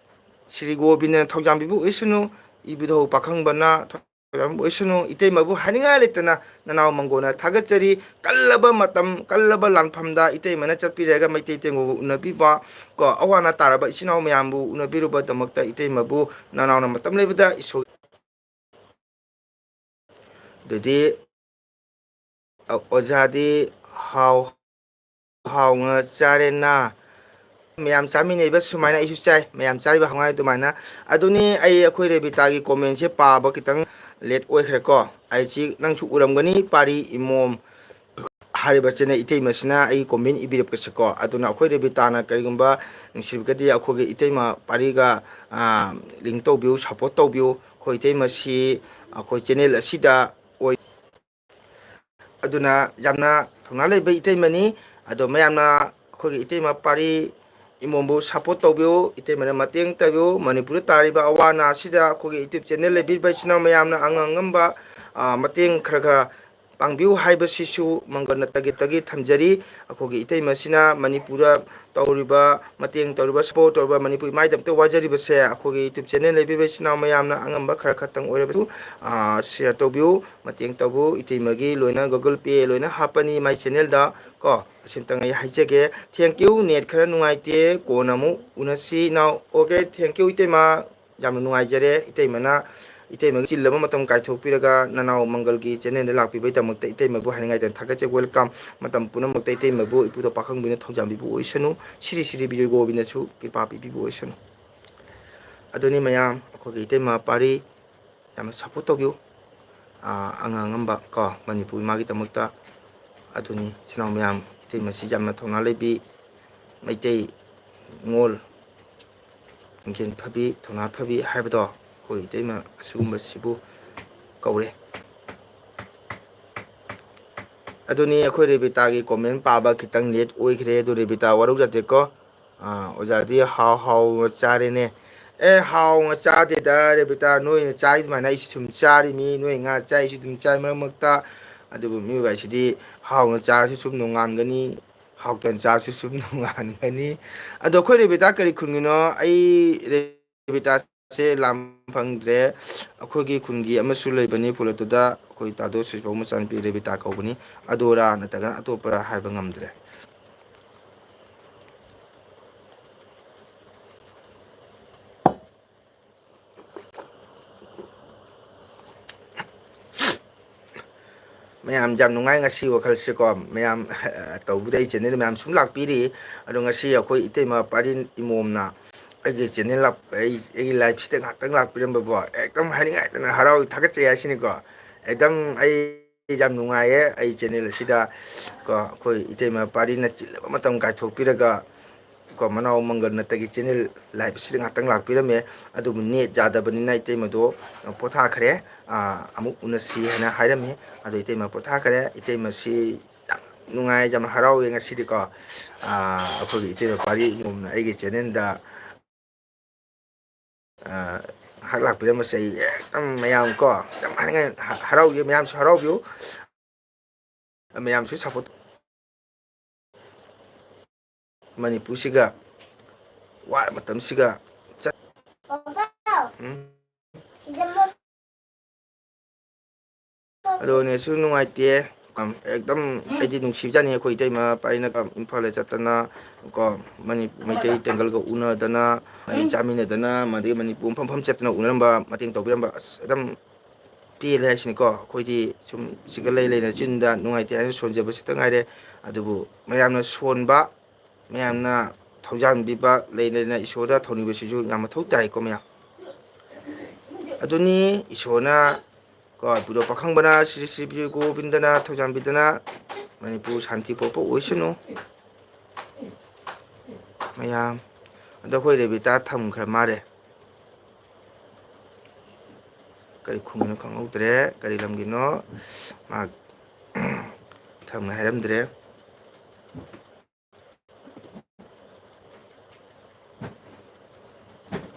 ꯁ꯭ꯔꯤ ꯒꯣꯕꯤꯟꯗꯅ ꯊꯧꯖꯥꯟꯕꯤꯕ ꯑꯣꯏꯁꯅꯨ꯫ ꯏꯕꯨꯙꯧ ꯄꯥꯈꯪꯕꯅ ꯊꯧꯖꯥꯟꯕꯤꯕ ꯑꯣꯏꯁꯅꯨ꯫ ꯏꯇꯩꯃꯕꯨ ꯍꯥꯏꯅꯤꯡꯉꯥꯏ ꯂꯩꯇꯅ ꯅꯅꯥꯎ ꯃꯪꯒꯣꯟꯅ ꯊꯥꯒꯠꯆꯔꯤ꯫ ꯀꯜꯂꯕ ꯃꯇꯝ, ꯀꯜꯂꯕ ꯂꯥꯟꯐꯝꯗ ꯏꯇꯩꯃꯅ ꯆꯠꯄꯤꯔꯒ ꯃꯩꯇꯩ ꯇꯦꯡꯒꯣꯕꯨ ꯎꯅꯕꯤꯕ, ꯀꯣ, ꯑꯋꯥ ꯑꯅꯥ ꯇꯥꯔꯕ ꯏꯆꯤꯟ ꯏꯅꯥꯎ ꯃꯌꯥꯝꯕꯨ ꯎꯅꯕꯤꯔꯨꯕꯗꯃꯛꯇ ꯏꯇꯩꯃꯕꯨ ꯅꯅꯥꯎꯅ ꯃꯇꯝ ꯂꯩꯕꯗ ꯏꯁꯣꯔ ꯑꯗꯨꯗꯤ, ꯑ, ꯑꯣꯖꯥꯗꯤ ꯍꯥꯎ ꯍꯥꯎꯅ ꯆꯥꯔꯦꯅ꯫ ꯃꯌꯥꯝ ꯆꯥꯃꯤꯟꯅꯩꯕ ꯁꯨꯃꯥꯏꯅ ꯑꯩꯁꯨ ꯆꯥꯏ, ꯃꯌꯥꯝ ꯆꯥꯔꯤꯕ ꯍꯉꯥꯏ ꯑꯗꯨꯃꯥꯏꯅ꯫ ꯑꯗꯨꯅꯤ, ꯑꯩ ꯑꯩꯈꯣꯏ ꯔꯦꯕꯤꯇꯥꯒꯤ commentꯁꯦ ꯄꯥꯕ ꯈꯤꯇꯪ late ꯑꯣꯏꯈ꯭ꯔꯦꯀꯣ꯫ ꯑꯩꯁꯤ ꯅꯪꯁꯨ ꯎꯔꯝꯒꯅꯤ, ꯄꯥꯔꯤ ꯏꯃꯣꯝ ꯍꯥꯏꯔꯤꯕ channel ꯏꯇꯩꯃꯁꯤꯅ ꯑꯩꯒꯤ comment ꯏꯕꯤꯔꯛꯄꯁꯦꯀꯣ꯫ ꯑꯗꯨꯅ ꯑꯩꯈꯣꯏ ꯔꯦꯕꯤꯇꯥꯅ ꯀꯔꯤꯒꯨꯝꯕ ꯅꯨꯡꯁꯤꯔꯒꯗꯤ ꯑꯩꯈꯣꯏꯒꯤ ꯏꯇꯩꯃ ꯄꯥꯔꯤꯒ, ꯑ, link ꯇꯧꯕꯤꯌꯨ, support ꯇꯧꯕꯤꯌꯨ꯫ ꯑꯩꯈꯣꯏ ꯏꯇꯩꯃꯁꯤ ꯑꯩꯈꯣꯏ channel ꯑꯁꯤꯗ ꯑꯣꯏ꯫ ꯑꯗꯨꯅ ꯌꯥꯝꯅ ꯊꯧꯅꯥ ꯂꯩꯕ ꯏꯇꯩꯃꯅꯤ꯫ ꯑꯗꯣ ꯃꯌꯥꯝꯅ ꯑꯩꯈꯣꯏꯒꯤ ꯏꯇꯩꯃ ꯄꯥꯔꯤ ꯏꯃꯣꯝꯕꯨ support ꯇꯧꯕꯤꯌꯨ, ꯏꯇꯩꯃꯅ ꯃꯇꯦꯡ ꯇꯧꯕꯤꯌꯨ꯫ ꯃꯅꯤꯄꯨꯔꯗ ꯇꯥꯔꯤꯕ ꯑꯋꯥ ꯑꯅꯥ ꯑꯁꯤꯗ ꯑꯩꯈꯣꯏꯒꯤ YouTube channel ꯂꯩꯕꯤꯔꯤꯕ ꯏꯆꯤꯟ ꯏꯅꯥꯎ ꯃꯌꯥꯝꯅ ꯑꯉꯝ ꯑꯉꯝꯕ, ꯑ, ꯃꯇꯦꯡ ꯈꯔ ꯈꯔ ꯄꯥꯡꯕꯤꯌꯨ ꯍꯥꯏꯕꯁꯤꯁꯨ ꯃꯪꯒꯣꯟꯅ ꯇꯒꯦꯠ ꯇꯒꯦꯠ ꯊꯝꯖꯔꯤ꯫ ꯑꯩꯈꯣꯏꯒꯤ ꯏꯇꯩꯃꯁꯤꯅ ꯃꯅꯤꯄꯨꯔꯗ ꯇꯧꯔꯤꯕ, ꯃꯇꯦꯡ ꯇꯧꯔꯤꯕ, support ꯇꯧꯔꯤꯕ, ꯃꯅꯤꯄꯨꯔ ꯏꯃꯥꯏꯗꯃꯛꯇ ꯋꯥꯖꯔꯤꯕꯁꯦ ꯑꯩꯈꯣꯏꯒꯤ YouTube channel ꯂꯩꯕꯤꯕ ꯏꯆꯤꯟ ꯏꯅꯥꯎ ꯃꯌꯥꯝꯅ ꯑꯉꯝꯕ ꯈꯔ ꯈꯛꯇꯪ ꯑꯣꯏꯔꯕꯁꯨ, ꯑ, share ꯇꯧꯕꯤꯌꯨ, ꯃꯇꯦꯡ ꯇꯧꯕꯤꯌꯨ꯫ ꯏꯇꯩꯃꯒꯤ ꯂꯣꯏꯅ Google Pay ꯂꯣꯏꯅ ꯍꯥꯞꯄꯅꯤ ꯃꯥꯏ channelꯗ ꯀꯣ꯫ ꯑꯁꯤꯝꯇꯪ ꯑꯩ ꯍꯥꯏꯖꯒꯦ꯫ Thank you꯫ Net ꯈꯔ ꯅꯨꯡꯉꯥꯏꯇꯦ, ꯀꯣꯟꯅ ꯑꯃꯨꯛ ꯎꯅꯁꯤ ꯏꯅꯥꯎ꯫ Okay, thank you ꯏꯇꯩꯃ꯫ ꯌꯥꯝꯅ ꯅꯨꯡꯉꯥꯏꯖꯔꯦ ꯏꯇꯩꯃꯅ, ꯏꯇꯩꯃꯒꯤ ꯆꯤꯜꯂꯕ ꯃꯇꯝ ꯀꯥꯏꯊꯣꯛꯄꯤꯔꯒ ꯅꯅꯥꯎ ꯃꯪꯒꯜꯒꯤ channelꯗ ꯂꯥꯛꯄꯤꯕꯒꯤꯗꯃꯛꯇ ꯏꯇꯩꯃꯕꯨ ꯍꯥꯏꯅꯤꯡꯉꯥꯏꯗ ꯊꯥꯒꯠꯆꯩ꯫ Welcome꯫ ꯃꯇꯝ ꯄꯨꯝꯅꯃꯛꯇ ꯏꯇꯩꯃꯕꯨ ꯏꯄꯨꯗ ꯄꯥꯈꯪꯕꯅ ꯊꯧꯖꯥꯟꯕꯤꯕ ꯑꯣꯏꯁꯅꯨ꯫ ꯁ꯭ꯔꯤ ꯁ꯭ꯔꯤ ꯕꯤꯖꯣꯏ ꯒꯣꯕꯤꯟꯗꯁꯨ ꯀ꯭ꯔꯤꯄꯥ ꯄꯤꯕꯤꯕ ꯑꯣꯏꯁꯅꯨ꯫ ꯑꯗꯨꯅꯤ ꯃꯌꯥꯝ, ꯑꯩꯈꯣꯏꯒꯤ ꯏꯇꯩꯃ ꯄꯥꯔꯤ ꯌꯥꯝꯅ support ꯇꯧꯕꯤꯌꯨ꯫ ꯑꯉꯥꯡ ꯑꯃ ꯀꯣ, ꯃꯅꯤꯄꯨꯔ ꯏꯃꯥꯒꯤꯗꯃꯛꯇ꯫ ꯑꯗꯨꯅꯤ, ꯏꯆꯤꯟ ꯏꯅꯥꯎ ꯃꯌꯥꯝ, ꯏꯇꯩꯃꯁꯤ ꯌꯥꯝꯅ ꯊꯧꯅꯥ ꯂꯩꯕꯤ, ꯃꯩꯇꯩ ꯅꯤꯉꯣꯜ, ꯂꯤꯡꯖꯦꯜ ꯐꯕꯤ, ꯊꯧꯅꯥ ꯐꯕꯤ ꯍꯥꯏꯕꯗꯣ ꯑꯩꯈꯣꯏ ꯏꯇꯩꯃ ꯑꯁꯤꯒꯨꯝꯕꯁꯤꯕꯨ ꯀꯧꯔꯦ꯫ ꯑꯗꯨꯅꯤ, ꯑꯩꯈꯣꯏ ꯔꯦꯕꯤꯇꯥꯒꯤ comment ꯄꯥꯕ ꯈꯤꯇꯪ late ꯑꯣꯏꯈ꯭ꯔꯦ꯫ ꯑꯗꯨ ꯔꯦꯕꯤꯇꯥ, ꯋꯥꯔꯧꯖꯗꯦꯀꯣ꯫ ꯑꯥ, ꯑꯣꯖꯥꯗꯤ ꯍꯥꯎ ꯍꯥꯎꯅ ꯆꯥꯔꯦꯅꯦ꯫ ꯑꯦ, ꯍꯥꯎꯅ ꯆꯥꯗꯦꯗ ꯔꯦꯕꯤꯇꯥ, ꯅꯣꯏꯅ ꯆꯥꯔꯤ ꯑꯗꯨꯃꯥꯏꯅ ꯑꯩꯁꯨ ꯁꯨꯝ ꯆꯥꯔꯤꯃꯤ, ꯅꯣꯏ ꯉꯥ ꯆꯥꯏꯁꯨ ꯑꯗꯨꯝ ꯆꯥꯏ ꯃꯔꯛ ꯃꯔꯛꯇ꯫ ꯑꯗꯨꯕꯨ ꯃꯤꯑꯣꯏꯕ ꯍꯥꯏꯁꯤꯗꯤ ꯍꯥꯎꯅ ꯆꯥꯔꯁꯨ ꯁꯨꯝ ꯅꯣꯡꯉꯥꯟꯒꯅꯤ, ꯍꯥꯎꯇꯅ ꯆꯥꯔꯁꯨ ꯁꯨꯝ ꯅꯣꯡꯉꯥꯟꯒꯅꯤ꯫ ꯑꯗꯣ ꯑꯩꯈꯣꯏ ꯔꯦꯕꯤꯇꯥ ꯀꯔꯤ ꯈꯨꯟꯒꯤꯅꯣ? ꯑꯩ ꯔꯦꯕꯤꯇꯥꯁꯦ ꯂꯥꯝ ꯐꯪꯗ꯭ꯔꯦ꯫ ꯑꯩꯈꯣꯏꯒꯤ ꯈꯨꯟꯒꯤ ꯑꯃꯁꯨ ꯂꯩꯕꯅꯤ ꯐꯨꯂꯠꯇꯨꯗ, ꯑꯩꯈꯣꯏ ꯇꯥꯗꯣ ꯁꯨꯁꯕꯥꯎ ꯃꯆꯥꯅꯨꯄꯤ ꯔꯦꯕꯤꯇꯥ ꯀꯧꯕꯅꯤ꯫ ꯑꯗꯨꯔꯥ ꯅꯠꯇ꯭ꯔꯒꯅ ꯑꯇꯣꯞꯄꯔꯥ ꯍꯥꯏꯕ ꯉꯝꯗ꯭ꯔꯦ꯫ ꯃꯌꯥꯝ ꯌꯥꯝ ꯅꯨꯡꯉꯥꯏ ꯉꯁꯤ ꯋꯥꯈꯜꯁꯦꯀꯣ꯫ ꯃꯌꯥꯝ, ꯑ, ꯇꯧꯕꯗ ꯑꯩ channel ꯃꯌꯥꯝ ꯁꯨꯝ ꯂꯥꯛꯄꯤꯔꯤ꯫ ꯑꯗꯣ ꯉꯁꯤ ꯑꯩꯈꯣꯏ ꯏꯇꯩꯃ ꯄꯥꯔꯤꯟ ꯏꯃꯣꯝꯅ ꯑꯩꯒꯤ channel ꯂꯥꯛ-, ꯑꯩ, ꯑꯩꯒꯤ live ꯁꯤꯗ ꯉꯥꯏꯍꯥꯛꯇꯪ ꯂꯥꯛꯄꯤꯔꯝꯕꯕꯣ, ꯑꯦꯛꯗꯝ ꯍꯥꯏꯅꯤꯡꯉꯥꯏꯗꯅ ꯍꯔꯥꯎ ꯊꯥꯒꯠꯆꯩ ꯍꯥꯏꯁꯤꯅꯤꯀꯣ꯫ ꯑꯦꯛꯗꯝ ꯑꯩ ꯌꯥꯝ ꯅꯨꯡꯉꯥꯏꯌꯦ ꯑꯩ channel ꯑꯁꯤꯗ ꯀꯣ꯫ ꯑꯩꯈꯣꯏ ꯏꯇꯩꯃ ꯄꯥꯔꯤꯟꯅ ꯆꯤꯜꯂꯕ ꯃꯇꯝ ꯀꯥꯏꯊꯣꯛꯄꯤꯔꯒ ꯀꯣ, ꯃꯅꯥꯎ ꯃꯪꯒꯜ ꯅꯠꯇꯒꯤ channel live ꯑꯁꯤꯗ ꯉꯥꯛꯇꯪ ꯂꯥꯛꯄꯤꯔꯝꯃꯦ꯫ ꯑꯗꯨꯕꯨ net ꯌꯥꯗꯕꯅꯤꯅ ꯏꯇꯩꯃꯗꯣ ꯄꯣꯊꯥꯈ꯭ꯔꯦ꯫ ꯑꯥ, ꯑꯃꯨꯛ ꯎꯅꯁꯤ ꯍꯥꯏꯅ ꯍꯥꯏꯔꯝꯃꯤ꯫ ꯑꯗꯣ ꯏꯇꯩꯃ ꯄꯣꯊꯥꯈ꯭ꯔꯦ꯫ ꯏꯇꯩꯃꯁꯤ ꯌꯥꯝ ꯅꯨꯡꯉꯥꯏ, ꯌꯥꯝ ꯍꯔꯥꯎꯋꯦ ꯉꯁꯤꯗꯤꯀꯣ꯫ ꯑꯥ, ꯑꯩꯈꯣꯏꯒꯤ ꯏꯇꯩꯃ ꯄꯥꯔꯤ ꯏꯃꯣꯝꯅ ꯑꯩꯒꯤ channelꯗ ꯑ, ꯉꯥꯏꯍꯥꯛ ꯂꯥꯛꯄꯤꯔꯝꯕꯁꯦ ꯑꯩ ꯑꯦꯛꯗꯝ ꯃꯌꯥꯝ ꯀꯣ, ꯌꯥꯝ ꯍꯥꯏꯅꯤꯡꯉꯥꯏ ꯍ-, ꯍꯔꯥꯎꯒꯦ, ꯃꯌꯥꯝꯁꯨ ꯍꯔꯥꯎꯕꯤꯌꯨ, ꯃꯌꯥꯝꯁꯨ support꯫ ꯃꯅꯤꯄꯨꯔꯁꯤꯒ ꯋꯥꯔ ꯃꯇꯝꯁꯤꯒ ꯆꯠ-, ꯎꯝ꯫ ꯑꯗꯣ netꯁꯨ ꯅꯨꯡꯉꯥꯏꯇꯦ꯫ ꯑꯦꯛꯗꯝ ꯑꯩꯗꯤ ꯅꯨꯡꯁꯤꯕꯖꯥꯠꯅꯤ ꯑꯩꯈꯣꯏ ꯏꯇꯩꯃ ꯄꯥꯏꯅꯒ ꯏꯝꯐꯥꯜꯗ ꯆꯠꯇꯅ ꯀꯣ, ꯃꯅꯤ-, ꯃꯩꯇꯩ ꯇꯦꯡꯒꯜꯒ ꯎꯅꯗꯅ, ꯑꯩ ꯆꯥꯃꯤꯟꯅꯗꯅ, ꯑꯗꯒꯤ ꯃꯅꯤꯄꯨꯔ ꯃꯐꯝ ꯃꯐꯝ ꯆꯠꯇꯅ ꯎꯅꯔꯝꯕ, ꯃꯇꯦꯡ ꯇꯧꯕꯤꯔꯝꯕ, ꯑꯁ, ꯑꯗꯨꯝ ꯄꯦꯜꯂꯦ ꯍꯥꯏꯁꯤꯅꯤꯀꯣ꯫ ꯑꯩꯈꯣꯏꯗꯤ ꯁꯨꯝ ꯁꯤꯒ ꯂꯩ ꯂꯩꯅ ꯆꯤꯟꯗ ꯅꯨꯡꯉꯥꯏꯇꯦ ꯍꯥꯏꯅ ꯁꯣꯟꯖꯕꯁꯤꯇ ꯉꯥꯏꯔꯦ꯫ ꯑꯗꯨꯕꯨ ꯃꯌꯥꯝꯅ ꯁꯣꯟꯕ, ꯃꯌꯥꯝꯅ ꯊꯧꯖꯥꯟꯕꯤꯕ, ꯂꯩ ꯂꯩꯅ ꯏꯁꯣꯔꯗ ꯊꯧꯅꯤꯕꯁꯤꯁꯨ ꯌꯥꯝ ꯃꯊꯧ ꯇꯥꯏꯀꯣ ꯃꯌꯥꯝ꯫ ꯑꯗꯨꯅꯤ, ꯏꯁꯣꯔꯅ ꯀꯣ, ꯄꯨꯗꯣ ꯄꯥꯈꯪꯕꯅ ꯁ꯭ꯔꯤ ꯁ꯭ꯔꯤ ꯕꯤꯖꯣꯏ ꯒꯣꯕꯤꯟꯗꯅ ꯊꯧꯖꯥꯟꯕꯤꯗꯅ ꯃꯅꯤꯄꯨꯔ ꯁꯥꯟꯇꯤ ꯄꯨꯔꯛꯄ ꯑꯣꯏꯁꯅꯨ꯫ ꯃꯌꯥꯝ꯫ ꯑꯗꯣ ꯑꯩꯈꯣꯏ ꯔꯦꯕꯤꯇꯥ ꯊꯝꯈ꯭ꯔ ꯃꯥꯜꯂꯦ꯫ ꯀꯔꯤ ꯈꯨꯝꯕꯅꯣ ꯈꯪꯍꯧꯗ꯭ꯔꯦ꯫ ꯀꯔꯤ ꯂꯝꯒꯤꯅꯣ? ꯃꯥ ꯊꯝꯃꯦ ꯍꯥꯏꯔꯝꯗ꯭ꯔꯦ꯫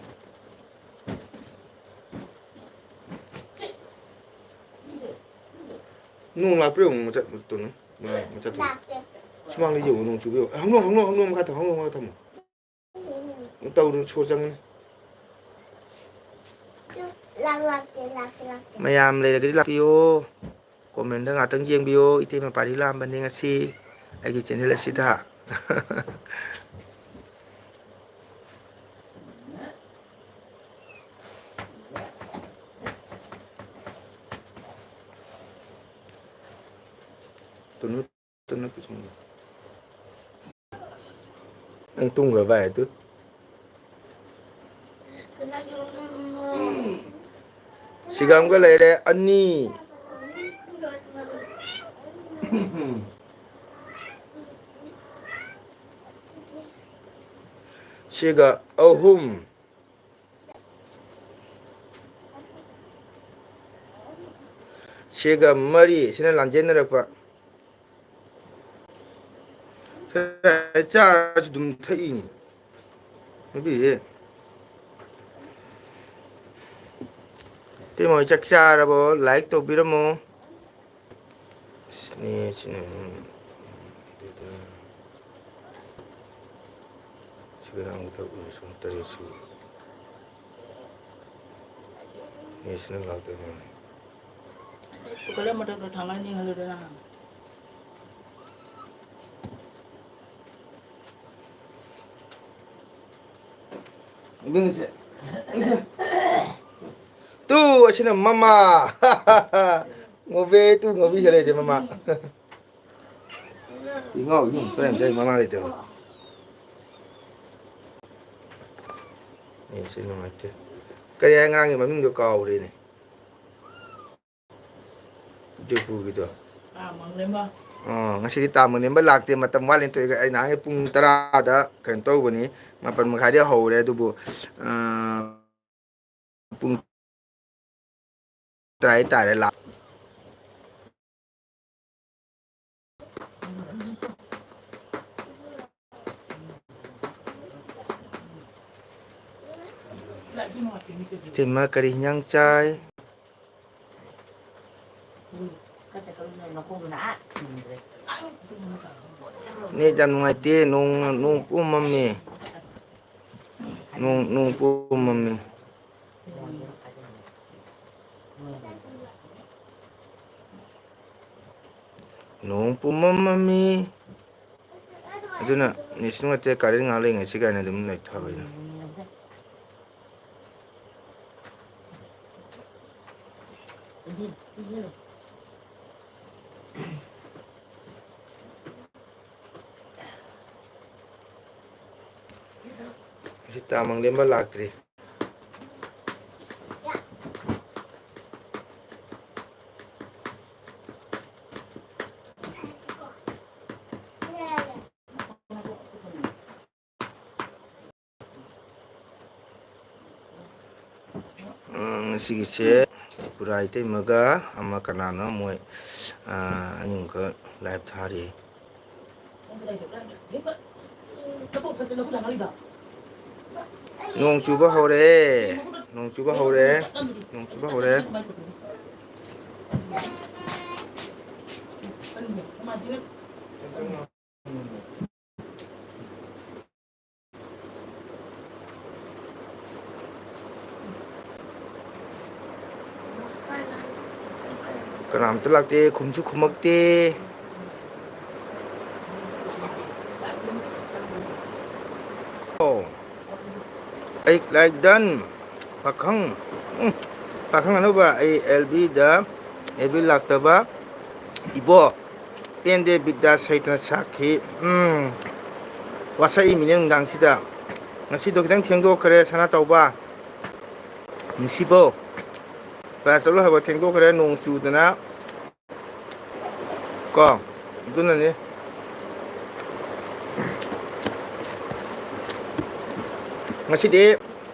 ꯅꯣꯡ ꯂꯥꯛꯄ꯭ꯔꯥ ꯌꯦꯡꯉꯨ, ꯃꯆꯠ-, ꯀꯩꯅꯣ, ꯃꯆꯠꯇꯣ꯫ ꯂꯥꯛꯇꯦ꯫ ꯁꯨꯃꯥꯡꯗ ꯌꯦꯡꯉꯨ, ꯅꯣꯡ ꯆꯨꯕ꯭ꯔꯥ ꯌꯦꯡꯉꯨ꯫ ꯍꯪꯗꯣꯡ, ꯍꯪꯗꯣꯡ, ꯍꯪꯗꯣꯡ ꯃꯈꯥ ꯊꯝꯃꯣ, ꯍꯪꯗꯣꯡ ꯃꯈꯥ ꯊꯝꯃꯣ꯫ ꯇꯧꯔꯨꯅꯨ, ꯁꯣꯔ ꯆꯪꯉꯅꯤ꯫ ꯂꯥꯛ-, ꯂꯥꯛꯇꯦ, ꯂꯥꯛꯇꯦ, ꯂꯥꯛꯇꯦ꯫ ꯃꯌꯥꯝ ꯂꯩꯔꯒꯗꯤ ꯂꯥꯛꯄꯤꯌꯣ꯫ ꯀꯣꯃꯦꯟꯗ ꯉꯥꯛꯇꯪ ꯌꯦꯡꯕꯤꯌꯣ꯫ ꯏꯇꯩꯃ ꯄꯥꯔꯤ ꯂꯥꯛꯑꯝꯕꯅꯤ ꯉꯁꯤ ꯑꯩꯒꯤ ꯆꯦꯅꯦꯜ ꯑꯁꯤꯗ꯫ ꯇꯨꯅꯨ, ꯇꯨꯅꯨ, ꯄꯤꯁꯨꯝꯗꯣ꯫ ꯅꯪ ꯇꯨꯝꯈ꯭ꯔꯕ ꯍꯥꯏ ꯑꯗꯨ? ꯁꯤꯒ ꯑꯃꯒ ꯂꯩꯔꯦ, ꯑꯅꯤ꯫ ꯁꯤꯒ ꯑꯍꯨꯝ꯫ ꯁꯤꯒ ꯃꯔꯤ, ꯁꯤꯅ ꯂꯥꯟꯖꯦꯟꯅꯔꯛꯄ꯫ ꯆꯥꯔꯁꯨ ꯑꯗꯨꯝ ꯊꯛꯏꯅꯤ ꯅꯨꯄꯤꯁꯦ꯫ ꯏꯇꯩꯃ ꯍꯣꯏ ꯆꯥꯛ ꯆꯥꯔꯕꯣ? ꯂꯥꯏꯛ ꯇꯧꯕꯤꯔꯝꯃꯣ꯫ ꯏꯁ, ꯅꯦꯠꯁꯤꯅ, ꯎꯝ, ꯁꯤꯒ ꯇꯔꯥꯃꯉꯥ ꯇꯔꯨꯛ ꯁꯨ ꯇꯔꯦꯠ ꯁꯨ꯫ ꯅꯦꯠꯁꯤꯅ ꯂꯥꯛꯇꯕ ꯃꯥꯜꯂꯦ꯫ ꯀꯨꯀꯔ ꯃꯊꯛꯇ ꯊꯥꯡꯒꯠꯅꯤꯡꯍꯜꯂꯨꯗꯅ꯫ ꯏꯕꯨꯡꯁꯦ꯫ ꯇꯨ, ꯑꯁꯤꯅ ꯃꯃꯥ꯫ ꯉꯧꯕꯦ, ꯇꯨ ꯉꯧꯕꯤ ꯍꯦꯜꯂꯦ ꯃꯃꯥ꯫ ꯏꯉꯥꯎ ꯏꯉꯥꯎ ꯊꯣꯛꯑꯦ, ꯉꯁꯥꯏ ꯃꯃꯥ ꯂꯩꯇꯕ꯫ ꯑꯦ, ꯁꯤ ꯅꯨꯡꯉꯥꯏꯇꯦ꯫ ꯀꯔꯤ ꯍꯥꯏ ꯉꯔꯥꯡꯒꯤ ꯃꯃꯤꯡꯗꯣ ꯀꯥꯎꯔꯦꯅꯦ꯫ ꯖꯣꯏꯄꯨꯔꯒꯤꯗꯣ꯫ ꯑꯣ, ꯉꯁꯤꯗꯤ ꯇꯥ ꯃꯪꯂꯦꯝꯕ ꯂꯥꯛꯇꯦ, ꯃꯇꯝ ꯋꯥꯠꯂꯤꯅ ꯇꯧꯏꯒ꯫ ꯑꯩ ꯅꯍꯥꯟꯒꯩ ꯄꯨꯡ ꯇꯔꯥꯗ ꯀꯩꯅꯣ ꯇꯧꯕꯅꯤ, ꯃꯥꯄꯟ ꯃꯈꯥꯏꯗ ꯍꯧꯔꯦ, ꯑꯗꯨꯕꯨ, ꯑ, ꯄꯨꯡ ꯇꯔꯥ ꯇꯥꯔꯦ ꯂꯥꯛ꯫ ꯏꯇꯩꯃ ꯀꯔꯤ ꯍꯤꯟꯖꯥꯡ ꯆꯥꯏ? ꯅꯦꯠ ꯌꯥꯝ ꯅꯨꯡꯉꯥꯏꯇꯦ, ꯅꯣꯡ, ꯅꯣꯡ ꯄꯨꯝꯃꯝꯃꯦ꯫ ꯅꯣꯡ, ꯅꯣꯡ ꯄꯨꯝꯃꯝꯃꯦ꯫ ꯅꯣꯡ ꯄꯨꯝꯃꯝꯃꯝꯃꯤ꯫ ꯑꯗꯨꯅ ꯅꯦꯠꯁꯨ ꯅꯨꯡꯉꯥꯏꯇꯦ, ꯀꯔꯦꯟ ꯉꯥꯏꯍꯥꯛ ꯂꯩ ꯉꯁꯤ ꯀꯥꯏꯅ ꯑꯗꯨꯝ ꯂꯩ ꯊꯥꯕ ꯑꯩꯅ꯫ ꯉꯁꯤ ꯇꯥ ꯃꯪꯂꯦꯝꯕ ꯂꯥꯛꯇ꯭ꯔꯤ꯫ ꯎꯝ, ꯉꯁꯤꯒꯤꯁꯦ ꯇ꯭ꯔꯤꯄꯨꯔꯥ ꯏꯇꯩꯃꯒ ꯑꯃ ꯀꯅꯥꯅꯣ ꯃꯣꯏ, ꯑ, ꯑꯅꯤꯃꯨꯈꯛ ꯂꯥꯏꯚ ꯊꯥꯔꯤ꯫ ꯅꯣꯡ ꯆꯨꯕ ꯍꯧꯔꯦ, ꯅꯣꯡ ꯆꯨꯕ ꯍꯧꯔꯦ, ꯅꯣꯡ ꯆꯨꯕ ꯍꯧꯔꯦ꯫ ꯀꯅꯥꯝꯇ ꯂꯥꯛꯇꯦ, ꯈꯨꯝꯁꯨ ꯈꯨꯝꯃꯛꯇꯦ꯫ ꯑꯣ, ꯑꯩ ꯂꯥꯏꯛ ꯗꯟ꯫ ꯄꯥꯈꯪ, ꯎꯝ, ꯄꯥꯈꯪ ꯑꯅꯧꯕ, ꯑꯩ ꯑꯦꯜ ꯕꯤꯗ, ꯑꯦꯜ ꯕꯤ ꯂꯥꯛꯇꯕ ꯏꯕꯣ꯫ ꯄꯦꯟꯗꯦ ꯕꯤꯠꯗꯥꯁ ꯍꯩꯇꯅ ꯁꯥꯈꯤ꯫ ꯎꯝ꯫ ꯋꯥꯁꯛꯏꯃꯤꯅꯦ ꯅꯨꯡꯗꯥꯡꯁꯤꯗ꯫ ꯉꯁꯤꯗꯣ ꯈꯤꯇꯪ ꯊꯦꯡꯗꯣꯛꯈ꯭ꯔꯦ, ꯁꯅꯥꯆꯥꯎꯕ꯫ ꯅꯨꯡꯁꯤꯕꯧ꯫ ꯀ꯭ꯂꯥꯁ ꯆꯠꯂꯨ ꯍꯥꯏꯕ ꯊꯦꯡꯗꯣꯛꯈ꯭ꯔꯦ, ꯅꯣꯡ ꯆꯨꯗꯅ꯫ ꯀꯣ, ꯑꯗꯨꯅꯅꯦ꯫ ꯉꯁꯤꯗꯤ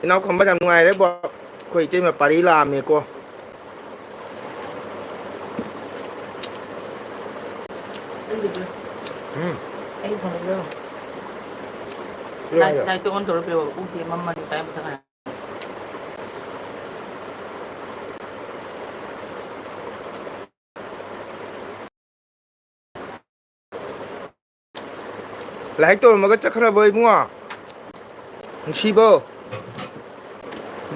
ꯏꯅꯥꯎ ꯈꯝꯕ ꯌꯥꯝ ꯅꯨꯡꯉꯥꯏꯔꯦꯕꯣ꯫ ꯑꯩꯈꯣꯏ ꯏꯇꯩꯃ ꯄꯥꯔꯤ ꯂꯥꯛꯑꯝꯃꯦꯀꯣ꯫ ꯎꯝ꯫ ꯂꯥꯏꯠ, ꯂꯥꯏꯠꯇꯣ ꯑꯣꯟ ꯇꯧꯔ ꯄꯤꯔꯛꯑꯣ꯫ ꯎꯗꯦ, ꯃꯝꯃꯗꯤ ꯀꯥꯏ ꯃꯊꯛ ꯀꯥꯏ꯫ ꯂꯥꯏꯛ ꯇꯧꯔꯝꯃꯒ ꯆꯠꯈ꯭ꯔꯕꯣ ꯏꯕꯨꯡꯉꯣ? ꯅꯨꯡꯁꯤꯕꯣ?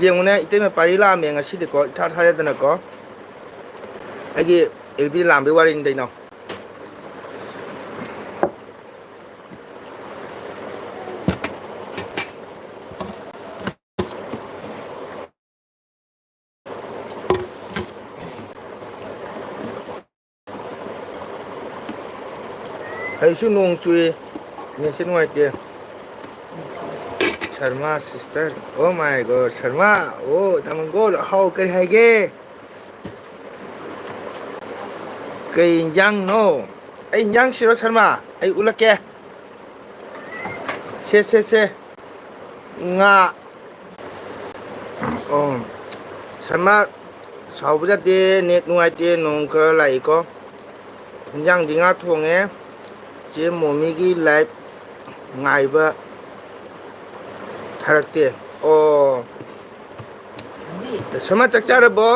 ꯌꯦꯡꯉꯨꯅꯦ, ꯏꯇꯩꯃ ꯄꯥꯔꯤ ꯂꯥꯛꯑꯝꯃꯦ ꯉꯁꯤꯗꯤꯀꯣ, ꯏꯊꯥ ꯊꯥꯖꯗꯅꯀꯣ꯫ ꯑꯩꯒꯤ ꯑꯦꯜ ꯕꯤ ꯂꯥꯛꯑꯝꯕꯩ ꯋꯥꯔꯤꯅꯤ ꯀꯩꯅꯣ꯫ ꯑꯩꯁꯨ ꯅꯣꯡ ꯆꯨꯏ, ꯅꯦꯠꯁꯦ ꯅꯨꯡꯉꯥꯏꯇꯦ꯫ Sharma sister, oh my God, Sharma, ꯑꯣ, ꯗꯥꯃꯪꯒꯣꯜ, ꯍꯥꯎ, ꯀꯔꯤ ꯍꯥꯏꯒꯦ? ꯀꯩ ꯏꯟꯖꯥꯡꯅꯣ? ꯑꯩ ꯏꯟꯖꯥꯡ ꯁꯤꯔꯣ, ꯁꯔꯃꯥ? ꯑꯩ ꯎꯠꯂꯛꯀꯦ꯫ ꯁꯦ, ꯁꯦ, ꯁꯦ꯫ ꯉꯥ꯫ ꯑꯣ꯫ ꯁꯔꯃꯥ, ꯁꯥꯎꯕ ꯌꯥꯗꯦ, ꯅꯦꯠ ꯅꯨꯡꯉꯥꯏꯇꯦ, ꯅꯣꯡ ꯈꯔ ꯂꯥꯛꯏꯀꯣ꯫ ꯏꯟꯖꯥꯡꯗꯤ ꯉꯥ ꯊꯣꯡꯉꯦ꯫ ꯆꯦ ꯃꯣꯃꯤꯒꯤ live ꯉꯥꯏꯕ ꯊꯥꯔꯛꯇꯦ꯫ ꯑꯣ꯫ ꯁꯔꯃꯥ, ꯆꯥꯛ ꯆꯥꯔꯕꯣ?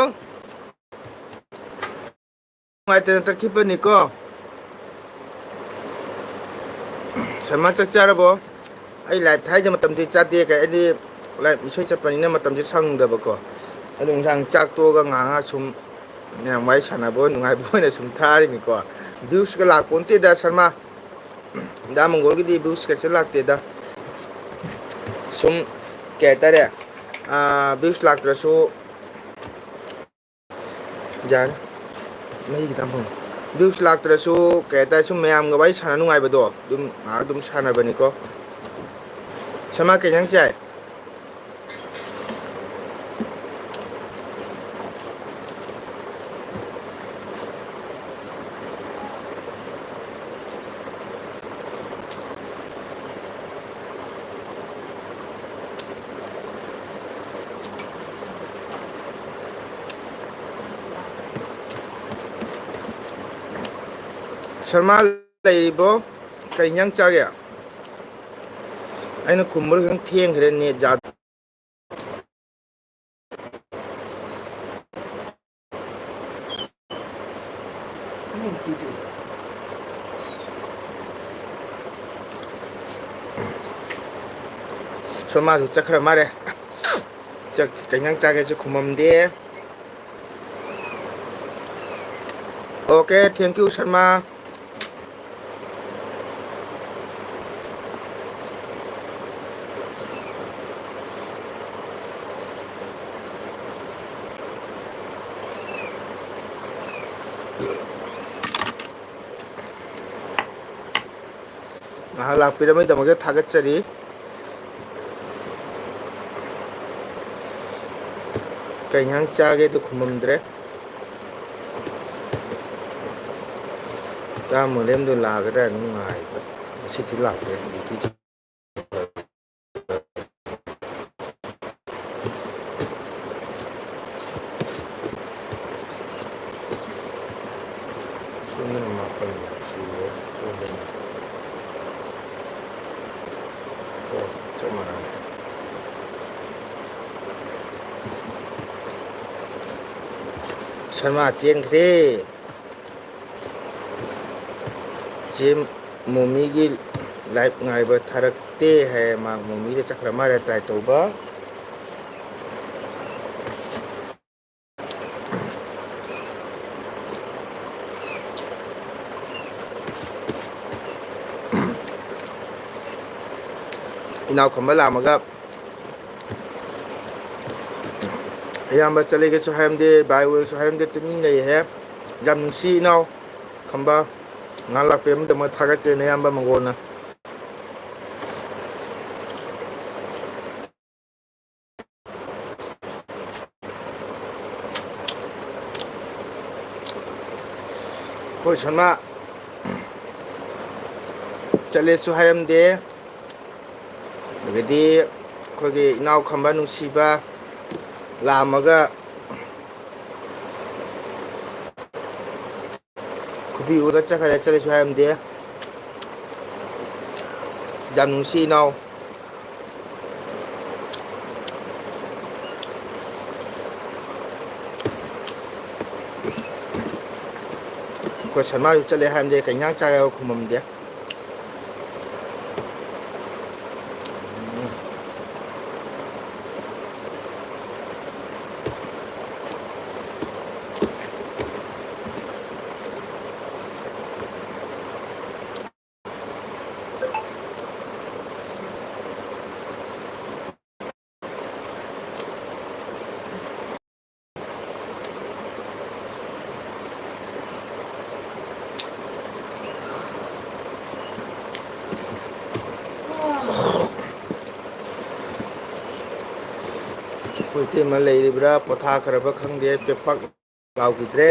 ꯅꯨꯡꯉꯥꯏꯇꯅ ꯇꯠꯈꯤꯕꯅꯤꯀꯣ꯫ ꯁꯔꯃꯥ, ꯆꯥꯛ ꯆꯥꯔꯕꯣ? ꯑꯩ live ꯊꯥꯏꯁꯦ ꯃꯇꯝꯗꯤ ꯆꯥꯗꯦ, ꯀꯩ ꯑꯩꯗꯤ live ꯏꯁꯩ ꯆꯠꯄꯅꯤꯅ ꯃꯇꯝꯁꯦ ꯁꯪꯗꯕꯀꯣ꯫ ꯑꯗꯨ ꯏꯟꯁꯥꯡ ꯆꯥꯛ ꯇꯣꯛꯑꯒ ꯉꯥꯏꯍꯥꯛ ꯉꯥꯏꯍꯥꯛ ꯁꯨꯝ ꯃꯌꯥꯝ ꯋꯥꯔꯤ ꯁꯥꯟꯅꯕ ꯑꯣꯏꯅ ꯅꯨꯡꯉꯥꯏꯕ ꯑꯣꯏꯅ ꯁꯨꯝ ꯊꯥꯔꯤꯅꯤꯀꯣ꯫ Viewsꯀ ꯂꯥꯛꯄꯣꯟꯇꯦꯗ ꯁꯔꯃꯥ꯫ ꯗꯥ ꯃꯪꯒꯣꯜꯒꯤꯗꯤ viewsꯀꯁꯦ ꯂꯥꯛꯇꯦꯗ꯫ ꯁꯨꯝ ꯀꯩ ꯍꯥꯏꯇꯥꯔꯦ, ꯑꯥ, views ꯂꯥꯛꯇ꯭ꯔꯁꯨ ꯌꯥꯔꯦ꯫ ꯃꯍꯤ ꯈꯤꯇꯪ ꯐꯪꯉꯦ꯫ Views ꯂꯥꯛꯇ꯭ꯔꯁꯨ, ꯀꯩ ꯍꯥꯏꯇꯥꯔꯦ, ꯁꯨꯝ ꯃꯌꯥꯝꯒ ꯋꯥꯔꯤ ꯁꯥꯟꯅ ꯅꯨꯡꯉꯥꯏꯕꯗꯣ, ꯑꯗꯨꯝ ꯉꯥꯏꯍꯥꯛ ꯑꯗꯨꯝ ꯁꯥꯟꯅꯕꯅꯤꯀꯣ꯫ ꯁꯃꯥ, ꯀꯩ ꯏꯟꯖꯥꯡ ꯆꯥꯏ? ꯁꯔꯃꯥ ꯂꯩꯔꯤꯕꯣ? ꯀꯔꯤ ꯏꯟꯖꯥꯡ ꯆꯥꯒꯦ? ꯑꯩꯅ ꯈꯨꯝꯕꯗꯣ ꯈꯤꯇꯪ ꯊꯦꯡꯈ꯭ꯔꯦ, ꯅꯦꯠ ꯌꯥꯗ-, ꯁꯔꯃꯥꯁꯨ ꯆꯠꯈ꯭ꯔ ꯃꯥꯜꯂꯦ꯫ ꯆꯥꯛ ꯀꯩ ꯏꯟꯖꯥꯡ ꯆꯥꯒꯦꯁꯨ ꯈꯨꯝꯃꯝꯗꯦ꯫ Okay, thank you, Sharma. ꯉꯥꯏꯍꯥꯛ ꯂꯥꯛꯄꯤꯔꯝꯕꯒꯤꯗꯃꯛꯇ ꯊꯥꯒꯠꯆꯔꯤ꯫ ꯀꯩ ꯏꯟꯁꯥꯡ ꯆꯥꯒꯦꯗꯣ ꯈꯨꯝꯃꯝꯗ꯭ꯔꯦ꯫ ꯇꯥꯃꯣ ꯂꯦꯝꯗꯣ ꯂꯥꯛꯀꯗ꯭ꯔꯥ ꯍꯥꯏꯅ ꯉꯥꯏꯕ꯫ ꯉꯁꯤꯗꯤ ꯂꯥꯛꯇ꯭ꯔꯦ, duty ꯆꯠ- ꯁꯣꯝꯗꯅ ꯃꯥꯄꯟ ꯁꯨꯔꯦ꯫ ꯁꯣꯝꯗꯅ꯫ ꯑꯣ, ꯆꯞ ꯃꯥꯟꯅꯔꯦ꯫ ꯁꯔꯃꯥ ꯆꯦꯟꯈ꯭ꯔꯦ꯫ ꯆꯦ ꯃꯣꯃꯤꯒꯤ live ꯉꯥꯏꯕ ꯊꯥꯔꯛꯇꯦ ꯍꯥꯏ꯫ ꯃꯥ ꯃꯣꯃꯤꯗ ꯆꯠꯈ꯭ꯔ ꯃꯥꯜꯂꯦ try ꯇꯧꯕ꯫ ꯏꯅꯥꯎ ꯈꯝꯕ ꯂꯥꯛꯑꯝꯃꯒ ꯏꯌꯥꯝꯕ ꯆꯠꯂꯒꯦꯁꯨ ꯍꯥꯏꯔꯝꯗꯦ, bye ꯑꯣꯏꯔꯁꯨ ꯍꯥꯏꯔꯝꯗꯦ, ꯇꯨꯃꯤꯟ ꯂꯩꯍꯦ꯫ ꯌꯥꯝ ꯅꯨꯡꯁꯤ ꯏꯅꯥꯎ ꯈꯝꯕ꯫ ꯉꯥꯏꯍꯥꯛ ꯂꯥꯛꯄꯤꯔꯝꯕꯒꯤꯗꯃꯛ ꯊꯥꯒꯠꯆꯔꯤ ꯅꯌꯥꯝꯕ ꯃꯉꯣꯟꯗ꯫ ꯑꯩꯈꯣꯏ ꯁꯣꯃꯥ ꯆꯠꯂꯦꯁꯨ ꯍꯥꯏꯔꯝꯗꯦ꯫ ꯑꯗꯒꯤꯗꯤ ꯑꯩꯈꯣꯏꯒꯤ ꯏꯅꯥꯎ ꯈꯝꯕ ꯅꯨꯡꯁꯤꯕ ꯂꯥꯛꯑꯝꯃꯒ ꯈꯨꯕꯤ ꯎꯔꯒ ꯆꯠꯈ꯭ꯔꯦ, ꯆꯠꯂꯁꯨ ꯍꯥꯏꯔꯝꯗꯦ꯫ ꯌꯥꯝ ꯅꯨꯡꯁꯤ ꯏꯅꯥꯎ꯫ ꯑꯩꯈꯣꯏ ꯁꯅꯥꯁꯨ ꯆꯠꯂꯦ ꯍꯥꯏꯔꯝꯗꯦ, ꯀꯩ ꯏꯟꯖꯥꯡ ꯆꯥꯒꯦ ꯍꯥꯏꯕ ꯈꯨꯝꯃꯝꯗꯦ꯫ ꯑꯩꯈꯣꯏ ꯏꯇꯩꯃ ꯂꯩꯔꯤꯕ꯭ꯔꯥ, ꯄꯣꯊꯥꯈ꯭ꯔꯕ ꯈꯪꯗꯦ, ꯄꯦꯛꯄꯛ ꯂꯥꯎꯈꯤꯗ꯭ꯔꯦ꯫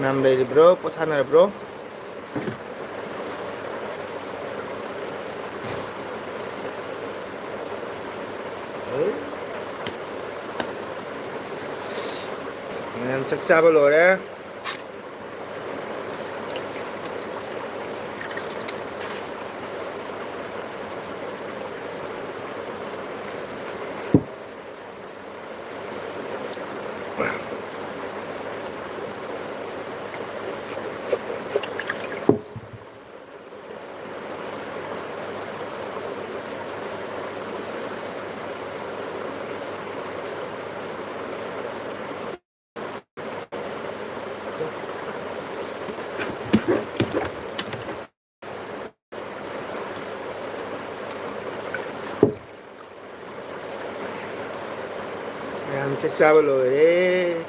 ꯃꯌꯥꯝ ꯂꯩꯔꯤꯕ꯭ꯔꯣ? ꯄꯣꯊꯥꯅꯔꯕ꯭ꯔꯣ? ꯃꯌꯥꯝ ꯆꯥꯛ ꯆꯥꯕ ꯂꯣꯏꯔꯦ꯫ ꯃꯌꯥꯝ ꯆꯥꯛ ꯆꯥꯕ ꯂꯣꯏꯔꯦ꯫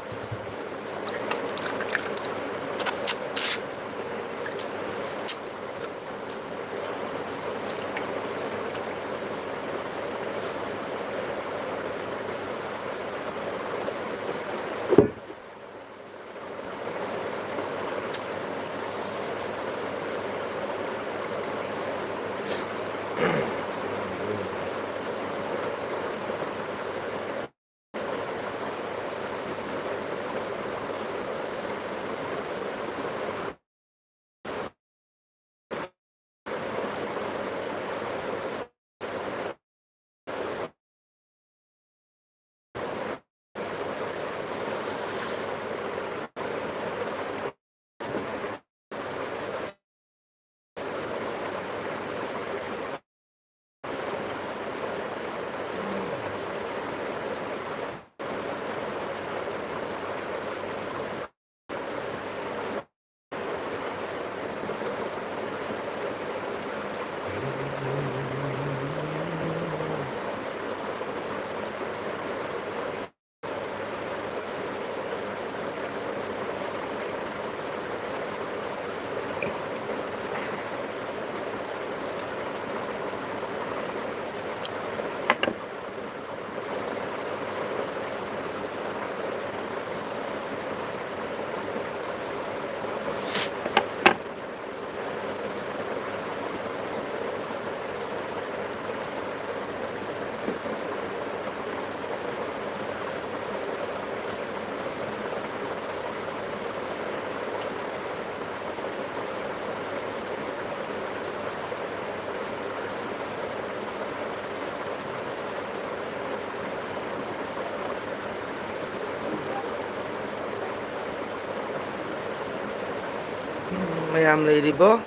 ꯃꯌꯥꯝ ꯂꯩꯔꯤꯕꯣ?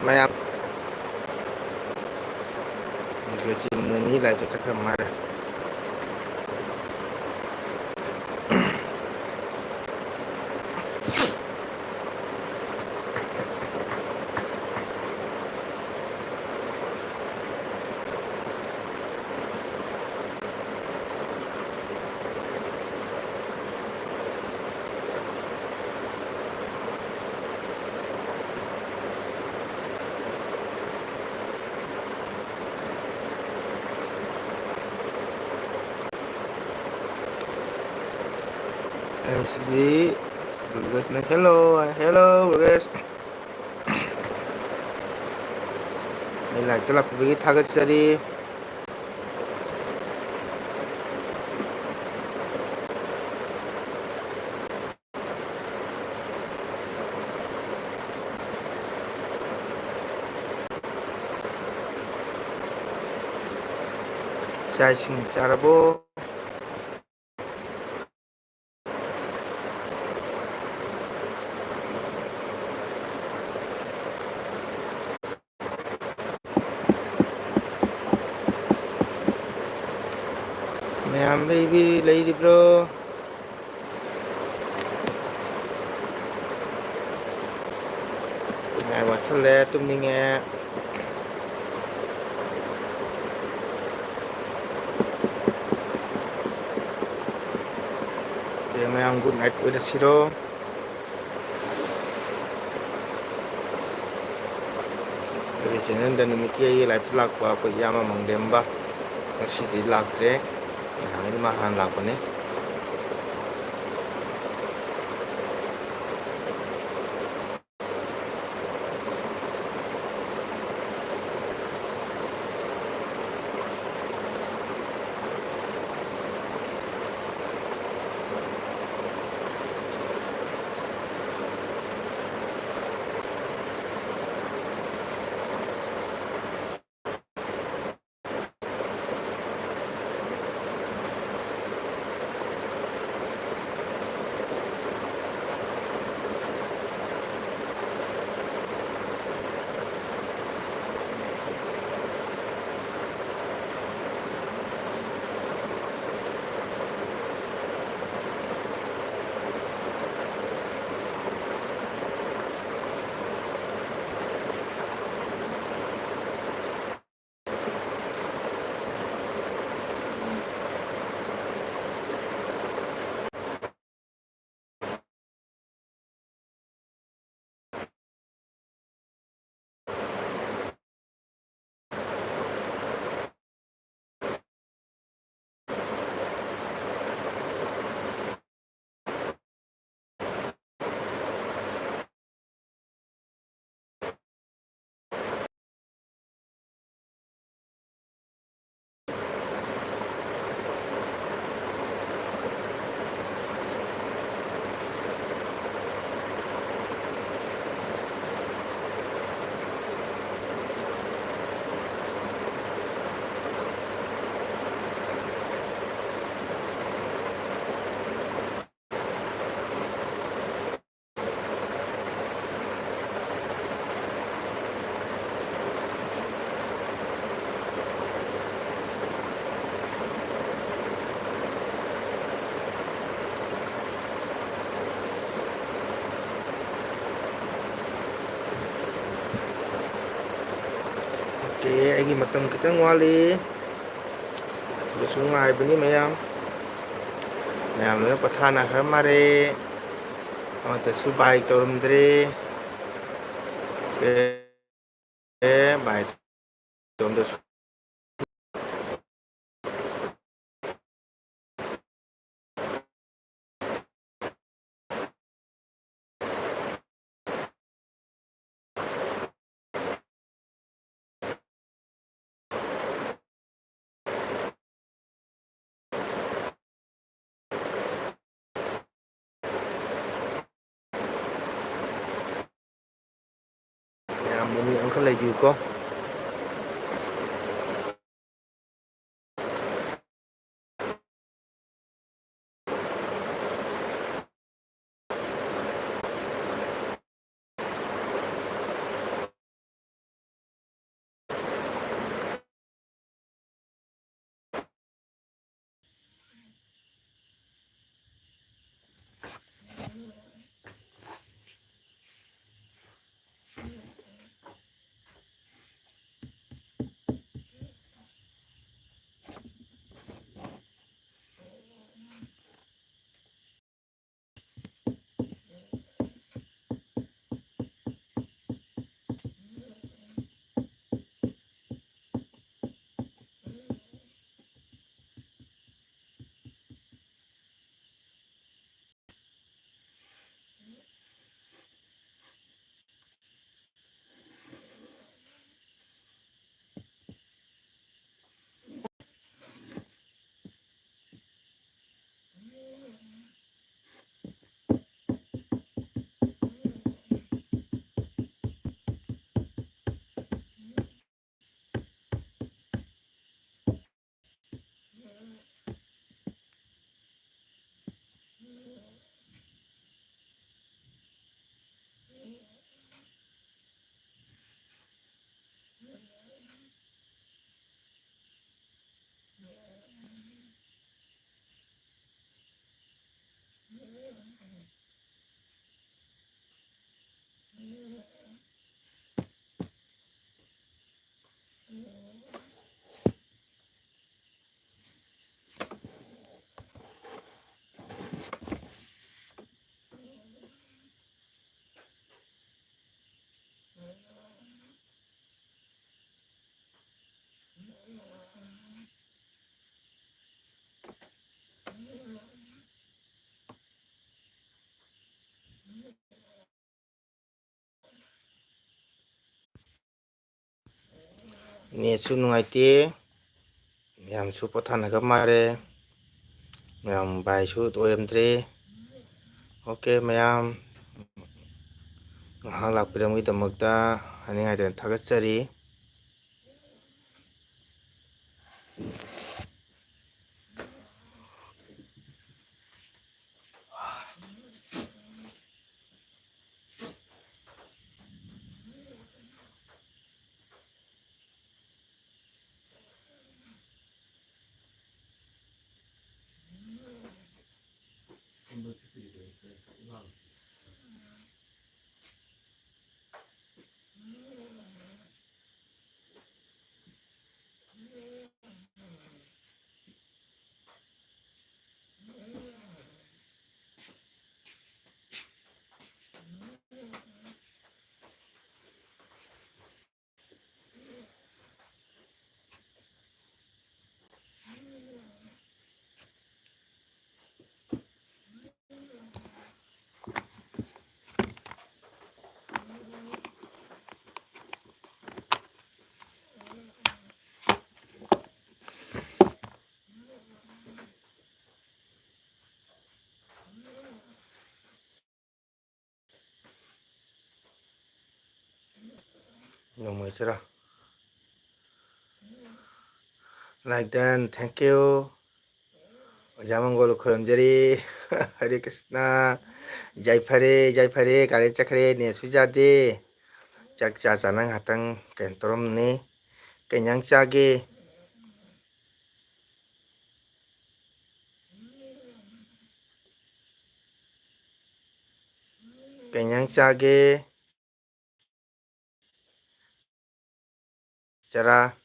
ꯃꯌꯥꯝ꯫ ꯉꯁꯤ ꯃꯣꯃꯤ ꯂꯥꯏꯐꯇ ꯆꯠꯈ꯭ꯔ ꯃꯥꯜꯂꯦ꯫ ꯑꯁꯤꯗꯤ ꯔꯨꯒꯦꯁꯅ, "Hello, hello, ꯔꯨꯒꯦꯁ꯫ ꯑꯩ ꯂꯥꯏꯚꯇ ꯂꯥꯛꯄꯤꯕꯒꯤ ꯊꯥꯒꯠꯆꯔꯤ꯫" ꯆꯥꯛ ꯏꯁꯤꯡ ꯆꯥꯔꯕꯣ? ꯃꯌꯥꯝ ꯂꯩꯕꯤ-, ꯂꯩꯔꯤꯕ꯭ꯔꯣ? ꯉꯥꯏ ꯋꯥꯠꯁꯜꯂꯦ, ꯇꯨꯝꯅꯤꯡꯉꯦ꯫ ꯑꯗꯨꯗꯤ ꯃꯌꯥꯝ good night ꯑꯣꯏꯔꯁꯤꯔꯣ? ꯑꯩꯒꯤ channelꯗ ꯅꯨꯃꯤꯠꯀꯤ ꯑꯩꯒꯤ liveꯇ ꯂꯥꯛꯄ ꯑꯩꯈꯣꯏ ꯏꯌꯥꯝꯕ ꯃꯪꯂꯦꯝꯕ ꯉꯁꯤꯗꯤ ꯂꯥꯛꯇ꯭ꯔꯦ꯫ ꯅꯍꯥꯟꯒꯩꯗꯤ ꯃꯥ ꯍꯥꯟꯅ ꯂꯥꯛꯄꯅꯦ꯫ ꯑꯩꯒꯤ ꯃꯇꯝ ꯈꯤꯇꯪ ꯋꯥꯠꯂꯤ꯫ ꯑꯗꯨꯁꯨ ꯉꯥꯏꯕꯅꯤ ꯃꯌꯥꯝ꯫ ꯃꯌꯥꯝ ꯂꯣꯏꯅ ꯄꯣꯊꯥꯅꯈ꯭ꯔ ꯃꯥꯜꯂꯦ꯫ ꯑꯃꯠꯇꯁꯨ ꯕꯥꯏ ꯇꯧꯔꯝꯗ꯭ꯔꯦ꯫ ꯑꯦ, ꯑꯦ, ꯕꯥꯏ ꯇꯧꯔꯝꯗ꯭ꯔꯁꯨ꯫ ꯃꯌꯥꯝ ꯃꯤꯅꯤꯠ ꯑꯃꯈꯛ ꯂꯩꯕꯤꯌꯨꯀꯣ꯫ ꯅꯦꯠꯁꯨ ꯅꯨꯡꯉꯥꯏꯇꯦ꯫ ꯃꯌꯥꯝꯁꯨ ꯄꯣꯊꯥꯅꯒ ꯃꯥꯜꯂꯦ꯫ ꯃꯌꯥꯝ ꯚꯥꯏꯁꯨ ꯑꯣꯏꯔꯝꯗ꯭ꯔꯦ꯫ ꯑꯣꯀꯦ, ꯃꯌꯥꯝ ꯉꯥꯏꯍꯥꯛ ꯂꯥꯛꯄꯤꯔꯝꯕꯒꯤꯗꯃꯛꯇ ꯍꯥꯏꯅꯤꯡꯉꯥꯏꯗꯅ ꯊꯥꯒꯠꯆꯔꯤ꯫ ꯅꯣꯡꯃꯩ ꯆꯔꯥ꯫ Like done, thank you. ꯑꯣꯖꯥ ꯃꯪꯒꯣꯜ ꯈꯨꯔꯨꯝꯖꯔꯤ꯫ ꯍꯔꯦ ꯀ꯭ꯔꯤꯁꯅ꯫ ꯌꯥꯏꯐꯔꯦ, ꯌꯥꯏꯐꯔꯦ, ꯀꯥꯂꯦꯟ ꯆꯠꯈ꯭ꯔꯦ, ꯅꯦꯠꯁꯨ ꯌꯥꯗꯦ꯫ ꯆꯥꯛ ꯆꯥ ꯆꯥꯅ ꯉꯥꯏꯍꯥꯛꯇꯪ ꯀꯩꯅꯣ ꯇꯧꯔꯝꯅꯤ꯫ ꯀꯩ ꯏꯟꯖꯥꯡ ꯆꯥꯒꯦ? ꯀꯩ ꯏꯟꯖꯥꯡ ꯆꯥꯒꯦ? ꯆꯔꯥ꯫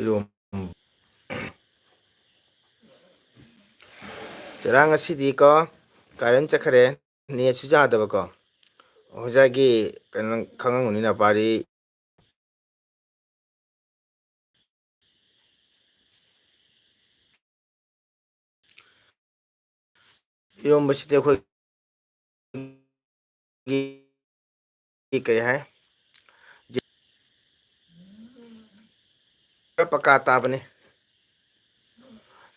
ꯏꯔꯣꯝ-, ꯆꯔꯥ ꯉꯁꯤꯗꯤꯀꯣ, ꯀꯥꯔꯦꯟ ꯆꯠꯈ꯭ꯔꯦ, ꯅꯦꯠꯁꯨ ꯌꯥꯗꯕꯀꯣ꯫ ꯑꯣꯖꯥꯒꯤ ꯀꯩꯅꯣ ꯈꯪꯉꯝꯒꯅꯤꯅ, ꯄꯥꯔꯤ꯫ ꯏꯔꯣꯝꯕꯁꯤꯗꯤ ꯑꯩꯈꯣꯏꯒꯤ ꯀꯩ ꯍꯥꯏ, ꯄꯀꯥ ꯇꯥꯕꯅꯤ꯫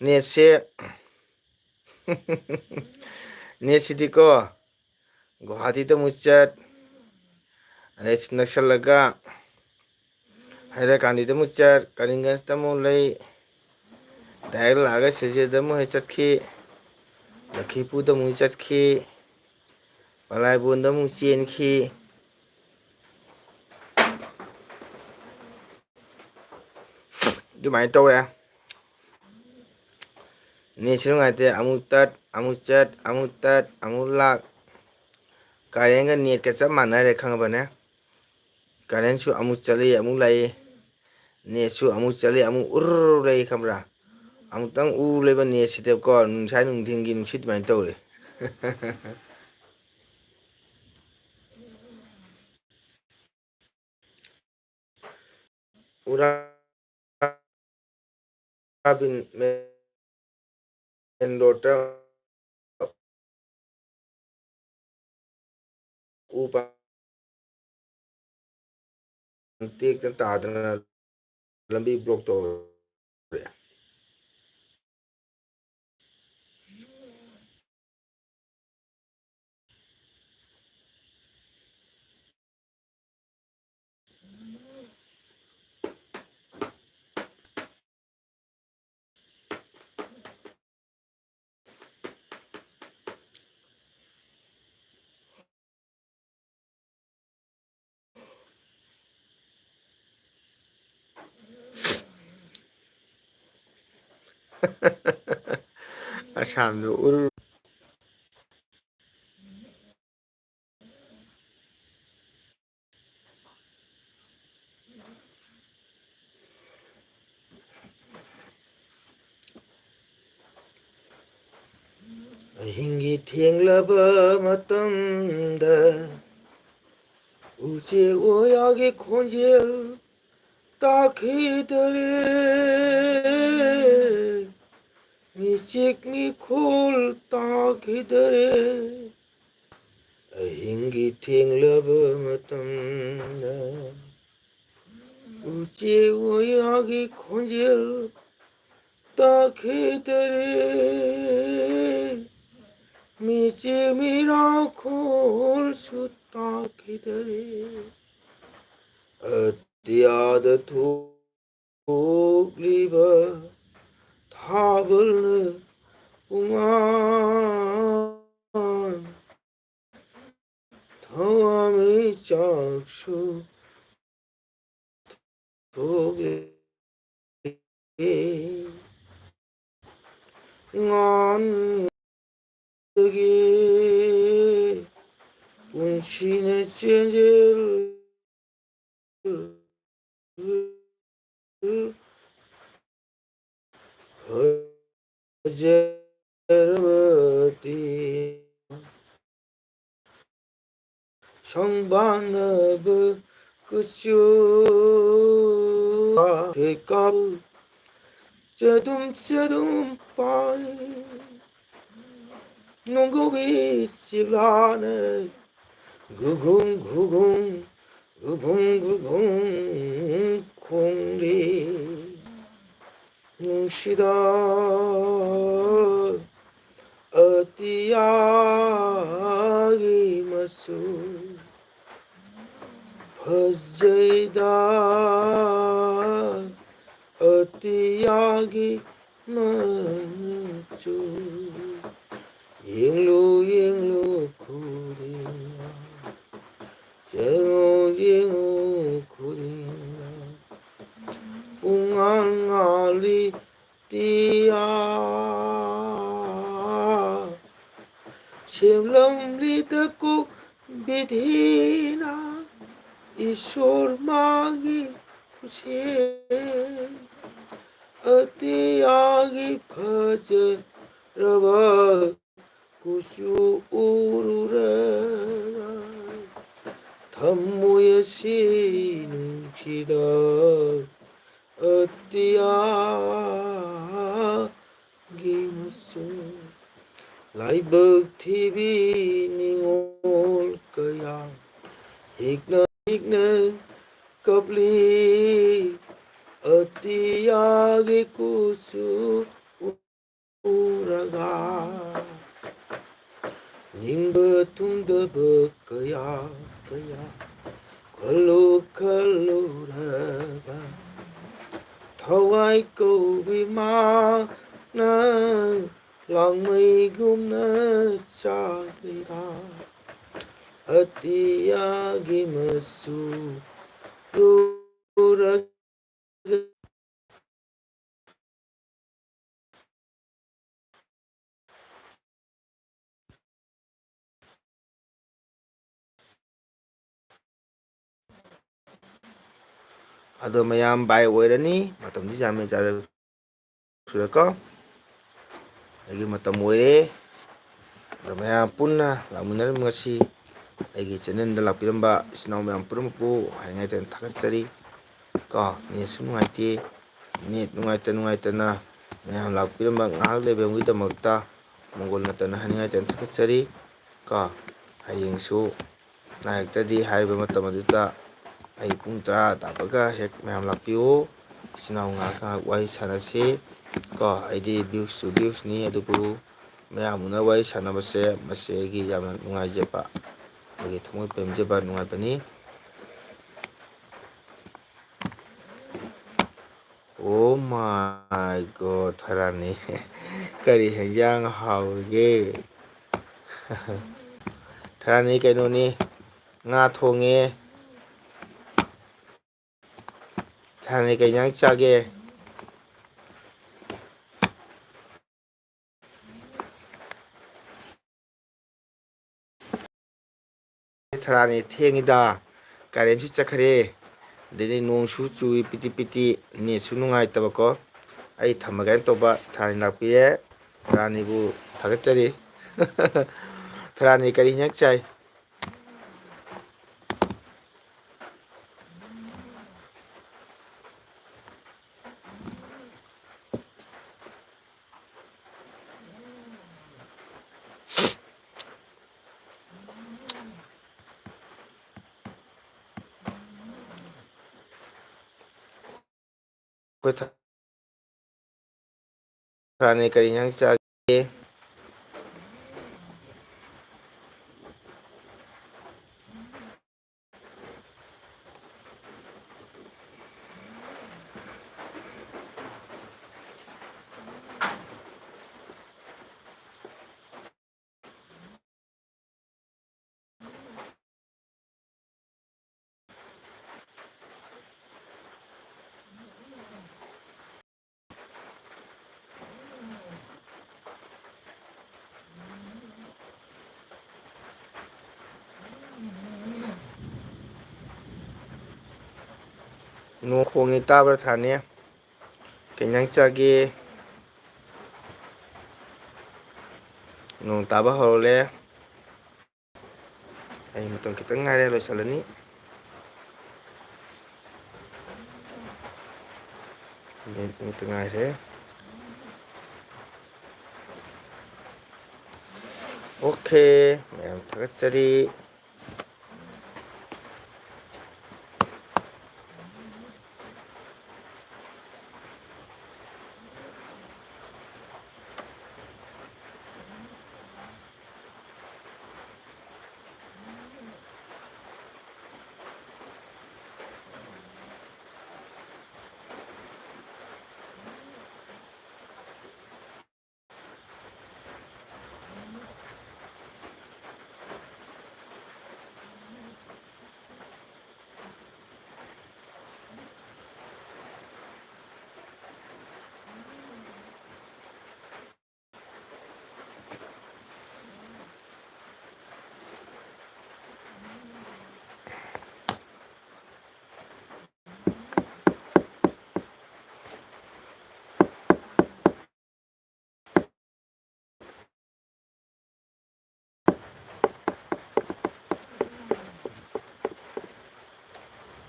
ꯅꯦꯠꯁꯦ ꯅꯦꯠꯁꯤꯗꯤꯀꯣ, ꯒꯨꯋꯥꯍꯥꯇꯤꯗ ꯑꯃꯨꯛ ꯆꯠ, ꯑꯗꯩ ꯁꯨꯝ ꯅꯛꯁꯜꯂꯒ ꯍꯥꯏꯗꯔꯀꯥꯟꯗꯤꯗ ꯑꯃꯨꯛ ꯆꯠ, ꯀꯔꯤꯝꯒꯟꯖꯇ ꯑꯃꯨꯛ ꯂꯩ, ꯗꯥꯏꯔꯦꯛ ꯂꯥꯛꯑꯒ ꯁꯤꯖꯦꯗ ꯑꯃꯨꯛ ꯍꯦꯛ ꯆꯠꯈꯤ, ꯂꯛꯈꯤꯄꯨꯔꯗ ꯑꯃꯨꯛ ꯆꯠꯈꯤ, ꯄꯂꯥꯏꯕꯣꯟꯗ ꯑꯃꯨꯛ ꯆꯦꯟꯈꯤ꯫ ꯑꯗꯨꯃꯥꯏꯅ ꯇꯧꯔꯦ꯫ ꯅꯦꯠꯁꯨ ꯅꯨꯡꯉꯥꯏꯇꯦ, ꯑꯃꯨꯛ ꯇꯠ, ꯑꯃꯨꯛ ꯆꯠ, ꯑꯃꯨꯛ ꯇꯠ, ꯑꯃꯨꯛ ꯂꯥꯛ꯫ ꯀꯔꯦꯟꯒ ꯅꯦꯠꯀ ꯆꯞ ꯃꯥꯟꯅꯔꯦ, ꯈꯪꯉꯕꯅꯦ? ꯀꯔꯦꯟꯁꯨ ꯑꯃꯨꯛ ꯆꯠꯂꯤ, ꯑꯃꯨꯛ ꯂꯥꯛꯏ, ꯅꯦꯠꯁꯨ ꯑꯃꯨꯛ ꯆꯠꯂꯤ, ꯑꯃꯨꯛ ꯎꯔ ꯂꯩ, ꯈꯪꯕ꯭ꯔꯥ? ꯑꯃꯨꯛꯇꯪ ꯎꯔ ꯂꯩꯕ ꯅꯦꯠꯁꯤꯗꯀꯣ, ꯉꯁꯥꯏ ꯅꯨꯡꯊꯤꯟꯒꯤ ꯅꯨꯡꯁꯤꯠ ꯑꯗꯨꯃꯥꯏꯅ ꯇꯧꯔꯦ꯫ ꯎꯔꯥ ꯕꯤꯟ ꯃꯦꯟ ꯔꯣꯗꯇ ꯎ ꯄꯥꯝꯕꯤ ꯇꯦꯛꯇꯅ ꯇꯥꯗꯅ ꯂꯝꯕꯤ ꯕ꯭ꯂꯣꯛ ꯇꯧꯔꯦ꯫ ꯑꯁꯥꯝꯗ ꯎꯔꯨ꯫ ꯑꯍꯤꯡꯒꯤ ꯊꯦꯡꯂꯕ ꯃꯇꯝꯗ ꯎꯆꯦꯛ ꯋꯥꯌꯥꯒꯤ ꯈꯣꯟꯖꯦꯜ ꯇꯥꯈꯤꯗꯔꯦ, ꯃꯤꯆꯤꯛ ꯃꯤꯈꯣꯜ ꯇꯥꯈꯤꯗꯔꯦ꯫ ꯑꯍꯤꯡꯒꯤ ꯊꯦꯡꯂꯕ ꯃꯇꯝꯗ ꯎꯆꯦꯛ ꯋꯥꯌꯥꯒꯤ ꯈꯣꯟꯖꯦꯜ ꯇꯥꯈꯤꯗꯔꯦ, ꯃꯤꯆꯦ ꯃꯤꯔꯥꯈꯣꯜꯁꯨ ꯇꯥꯈꯤꯗꯔꯦ꯫ ꯑꯇꯤꯌꯥꯗ ꯊꯣꯛꯂꯤꯕ ꯊꯥꯕꯜꯅ ꯄꯨꯡꯉꯥꯟ ꯊꯋꯥꯟꯃꯤꯆꯥꯛꯁꯨ ꯊꯣꯛꯂꯦ꯫ ꯉꯥꯟꯗꯒꯤ ꯄꯨꯟꯁꯤꯅ ꯆꯦꯟꯖꯤꯜ ꯐꯖꯔꯕꯗꯤ ꯁꯪꯕꯥꯟꯅꯕ ꯀꯨꯆꯨ ꯀꯩꯀꯥ ꯆꯗꯨꯝ ꯆꯗꯨꯝ ꯄꯥꯏ꯫ ꯅꯣꯡꯒꯧꯕꯤ ꯆꯤꯛꯂꯥꯅ ꯒꯨꯒꯨꯝ ꯒꯨꯒꯨꯝ ꯒꯨꯒꯨꯝ ꯒꯨꯒꯨꯝ ꯈꯣꯡꯂꯤ꯫ ꯅꯨꯡꯁꯤꯗ ꯑꯇꯤꯌꯥꯒꯤ ꯃꯆꯨ, ꯐꯖꯩꯗ ꯑꯇꯤꯌꯥꯒꯤ ꯃꯆꯨ꯫ ꯌꯦꯡꯂꯨ ꯌꯦꯡꯂꯨ ꯈꯨꯗꯤꯡꯃꯛ, ꯌꯦꯡꯉꯨ ꯌꯦꯡꯉꯨ ꯈꯨꯗꯤꯡꯃꯛ, ꯄꯨꯡꯉꯥꯟ ꯉꯥꯜꯂꯤ ꯇꯤꯌꯥ꯫ ꯁꯦꯝꯂꯝꯂꯤꯗꯀꯣ ꯕꯤꯙꯤꯅ ꯏꯁꯣꯔ ꯃꯥꯒꯤ ꯈꯨꯠꯁꯦꯝ꯫ ꯑꯇꯤꯌꯥꯒꯤ ꯐꯖꯔꯕ ꯀꯨꯆꯨ ꯎꯔꯨꯔꯒ ꯊꯝꯃꯣꯏ ꯑꯁꯤ ꯅꯨꯡꯁꯤꯗ ꯑꯇꯤꯌꯥꯒꯤ ꯃꯆꯨ꯫ ꯂꯥꯏꯕꯛ ꯊꯤꯕꯤ ꯅꯤꯉꯣꯜ ꯀꯌꯥ ꯍꯤꯛꯅ ꯍꯤꯛꯅ ꯀꯞꯂꯤ꯫ ꯑꯇꯤꯌꯥꯒꯤ ꯀꯨꯆꯨ ꯎꯔꯒ ꯅꯤꯡꯕ ꯊꯨꯡꯗꯕ ꯀꯌꯥ ꯀꯌꯥ ꯈꯜꯂꯨ ꯈꯜꯂꯨꯔꯒ ꯊꯋꯥꯏ ꯀꯧꯕꯤ ꯃꯥꯅ ꯂꯥꯡꯃꯩꯒꯨꯝꯅ ꯆꯥꯛꯂꯤꯗ꯫ ꯑꯇꯤꯌꯥꯒꯤ ꯃꯆꯨ ꯎꯔꯒ ꯑꯗꯣ ꯃꯌꯥꯝ ꯕꯥꯏ ꯑꯣꯏꯔꯅꯤ꯫ ꯃꯇꯝꯗꯤ ꯌꯥꯝꯃꯦ, ꯆꯥꯔ-, ꯁꯨꯔꯦꯀꯣ꯫ ꯑꯩꯒꯤ ꯃꯇꯝ ꯑꯣꯏꯔꯦ꯫ ꯑꯗꯣ ꯃꯌꯥꯝ ꯄꯨꯟꯅ ꯂꯥꯛꯃꯤꯟꯅꯔꯤꯕ ꯉꯁꯤ ꯑꯩꯒꯤ ꯆꯦꯅꯦꯜꯗ ꯂꯥꯛꯄꯤꯔꯝꯕ ꯏꯆꯤꯟ ꯏꯅꯥꯎ ꯃꯌꯥꯝ ꯄꯨꯝꯅꯃꯛꯄꯨ ꯍꯥꯏꯅꯤꯡꯉꯥꯏ ꯇꯧꯅ ꯊꯥꯒꯠꯆꯔꯤ꯫ ꯀꯣ, ꯅꯦꯠꯁꯨ ꯅꯨꯡꯉꯥꯏꯇꯦ꯫ ꯅꯦꯠ ꯅꯨꯡꯉꯥꯏꯇ ꯅꯨꯡꯉꯥꯏꯇꯅ ꯃꯌꯥꯝ ꯂꯥꯛꯄꯤꯔꯝꯕ ꯉꯥꯏꯍꯥꯛ ꯂꯩꯕꯒꯤꯗꯃꯛꯇ ꯃꯪꯒꯣꯜ ꯅꯠꯇꯅ ꯍꯥꯏꯅꯤꯡꯉꯥꯏ ꯇꯧꯅ ꯊꯥꯒꯠꯆꯔꯤ꯫ ꯀꯣ, ꯍꯌꯦꯡꯁꯨ ꯅꯥꯏꯔꯛꯇ꯭ꯔꯗꯤ ꯍꯥꯏꯔꯤꯕ ꯃꯇꯝ ꯑꯗꯨꯗ ꯑꯩ ꯄꯨꯡ ꯇꯔꯥ ꯇꯥꯕꯒ ꯍꯦꯛ ꯃꯌꯥꯝ ꯂꯥꯛꯄꯤꯌꯨ꯫ ꯏꯆꯤꯟ ꯏꯅꯥꯎ ꯉꯥꯏꯍꯥꯛ ꯉꯥꯏꯍꯥꯛ ꯋꯥꯔꯤ ꯁꯥꯟꯅꯁꯤ꯫ ꯀꯣ, ꯑꯩꯗꯤ ꯚ꯭ꯌꯨꯁꯁꯨ ꯚ꯭ꯌꯨꯁꯅꯤ, ꯑꯗꯨꯕꯨ ꯃꯌꯥꯝ ꯎꯅ ꯋꯥꯔꯤ ꯁꯥꯟꯅꯕꯁꯦ ꯃꯁꯤ ꯑꯩꯒꯤ ꯌꯥꯝꯅ ꯅꯨꯡꯉꯥꯏꯖꯕ, ꯑꯩꯒꯤ ꯊꯃꯣꯏ ꯄꯦꯟꯖꯕ ꯅꯨꯡꯉꯥꯏꯕꯅꯤ꯫ Oh my God, ꯊꯔꯥꯅꯤ꯫ ꯀꯔꯤ ꯍꯦꯟꯖꯥꯡ ꯍꯥꯎꯔꯤꯒꯦ? ꯊꯔꯥꯅꯤ ꯀꯩꯅꯣꯅꯤ, ꯉꯥ ꯊꯣꯡꯉꯦ꯫ ꯊꯔꯥꯅꯤ ꯀꯩ ꯍꯦꯟꯖꯥꯡ ꯆꯥꯒꯦ? ꯊꯔꯥꯅꯤ ꯊꯦꯡꯉꯤꯗ, ꯀꯔꯦꯟꯁꯨ ꯆꯠꯈ꯭ꯔꯦ, ꯑꯗꯩꯗꯤ ꯅꯣꯡꯁꯨ ꯆꯨꯏ ꯄꯤꯇꯤ ꯄꯤꯇꯤ, ꯅꯦꯠꯁꯨ ꯅꯨꯡꯉꯥꯏꯇꯕꯀꯣ꯫ ꯑꯩ ꯊꯝꯃꯒꯦꯅ ꯇꯧꯕ꯫ ꯊꯔꯥꯅꯤ ꯂꯥꯛꯄꯤꯔꯦ, ꯊꯔꯥꯅꯤꯕꯨ ꯊꯥꯒꯠꯆꯔꯤ꯫ ꯊꯔꯥꯅꯤ ꯀꯔꯤ ꯍꯤꯟꯖꯥꯡ ꯆꯥꯏ? ꯑꯩꯈꯣꯏ ꯊ-, ꯊꯥꯅꯤ ꯀꯔꯤ ꯏꯟꯖꯥꯡ ꯆꯥꯒꯦ? ꯅꯣꯡ ꯈꯣꯡꯉꯤ ꯇꯥꯕ꯭ꯔꯥ, ꯊꯥꯅꯤ? ꯀꯩ ꯏꯟꯖꯥꯡ ꯆꯥꯒꯦ? ꯅꯣꯡ ꯇꯥꯕ ꯍꯧꯔꯛꯂꯦ꯫ ꯑꯩ ꯃꯇꯝ ꯈꯤꯇꯪ ꯉꯥꯏꯔꯦ, ꯂꯣꯏꯁꯤꯜꯂꯅꯤ꯫ ꯃꯤꯅꯤꯠ ꯑꯃꯇ ꯉꯥꯏꯔꯦ꯫ ꯑꯣꯀꯦ, ꯃꯌꯥꯝ ꯊꯥꯒꯠꯆꯔꯤ꯫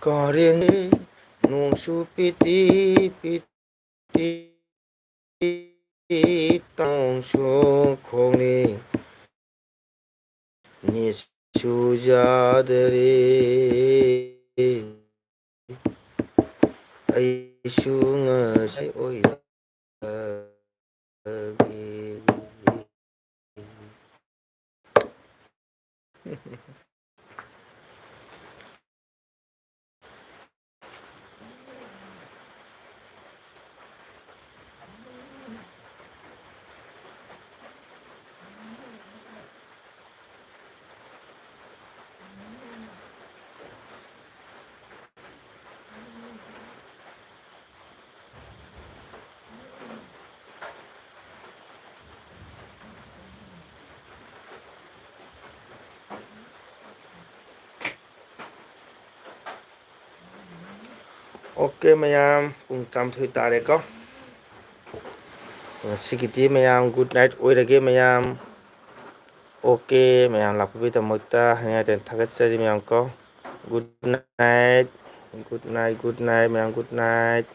ꯀꯥꯔꯦꯟ ꯅꯣꯡꯁꯨ ꯄꯤꯇꯤ ꯄꯤꯇꯤ ꯇꯥꯎꯟꯁꯨ ꯈꯣꯡꯂꯤ ꯅꯦꯠꯁꯨ ꯌꯥꯗꯔꯦ꯫ ꯑꯩ ꯑꯩꯁꯨ ꯉꯁꯥꯏ ꯑꯣꯏꯔꯒꯦ꯫ OK ꯃꯌꯥꯝ, ꯄꯨꯡ ꯇꯔꯥꯃꯥꯊꯣꯏ ꯇꯥꯔꯦꯀꯣ꯫ ꯉꯁꯤꯒꯤꯗꯤ ꯃꯌꯥꯝ good night ꯑꯣꯏꯔꯒꯦ ꯃꯌꯥꯝ꯫ OK ꯃꯌꯥꯝ ꯂꯥꯛꯄꯤꯕꯒꯤꯗꯃꯛꯇ ꯍꯥꯏꯅꯤꯡꯉꯥꯏ ꯂꯩꯇꯅ ꯊꯥꯒꯠꯆꯔꯤ ꯃꯌꯥꯝ ꯀꯣ꯫ Good night, good night, good night ꯃꯌꯥꯝ, good night꯫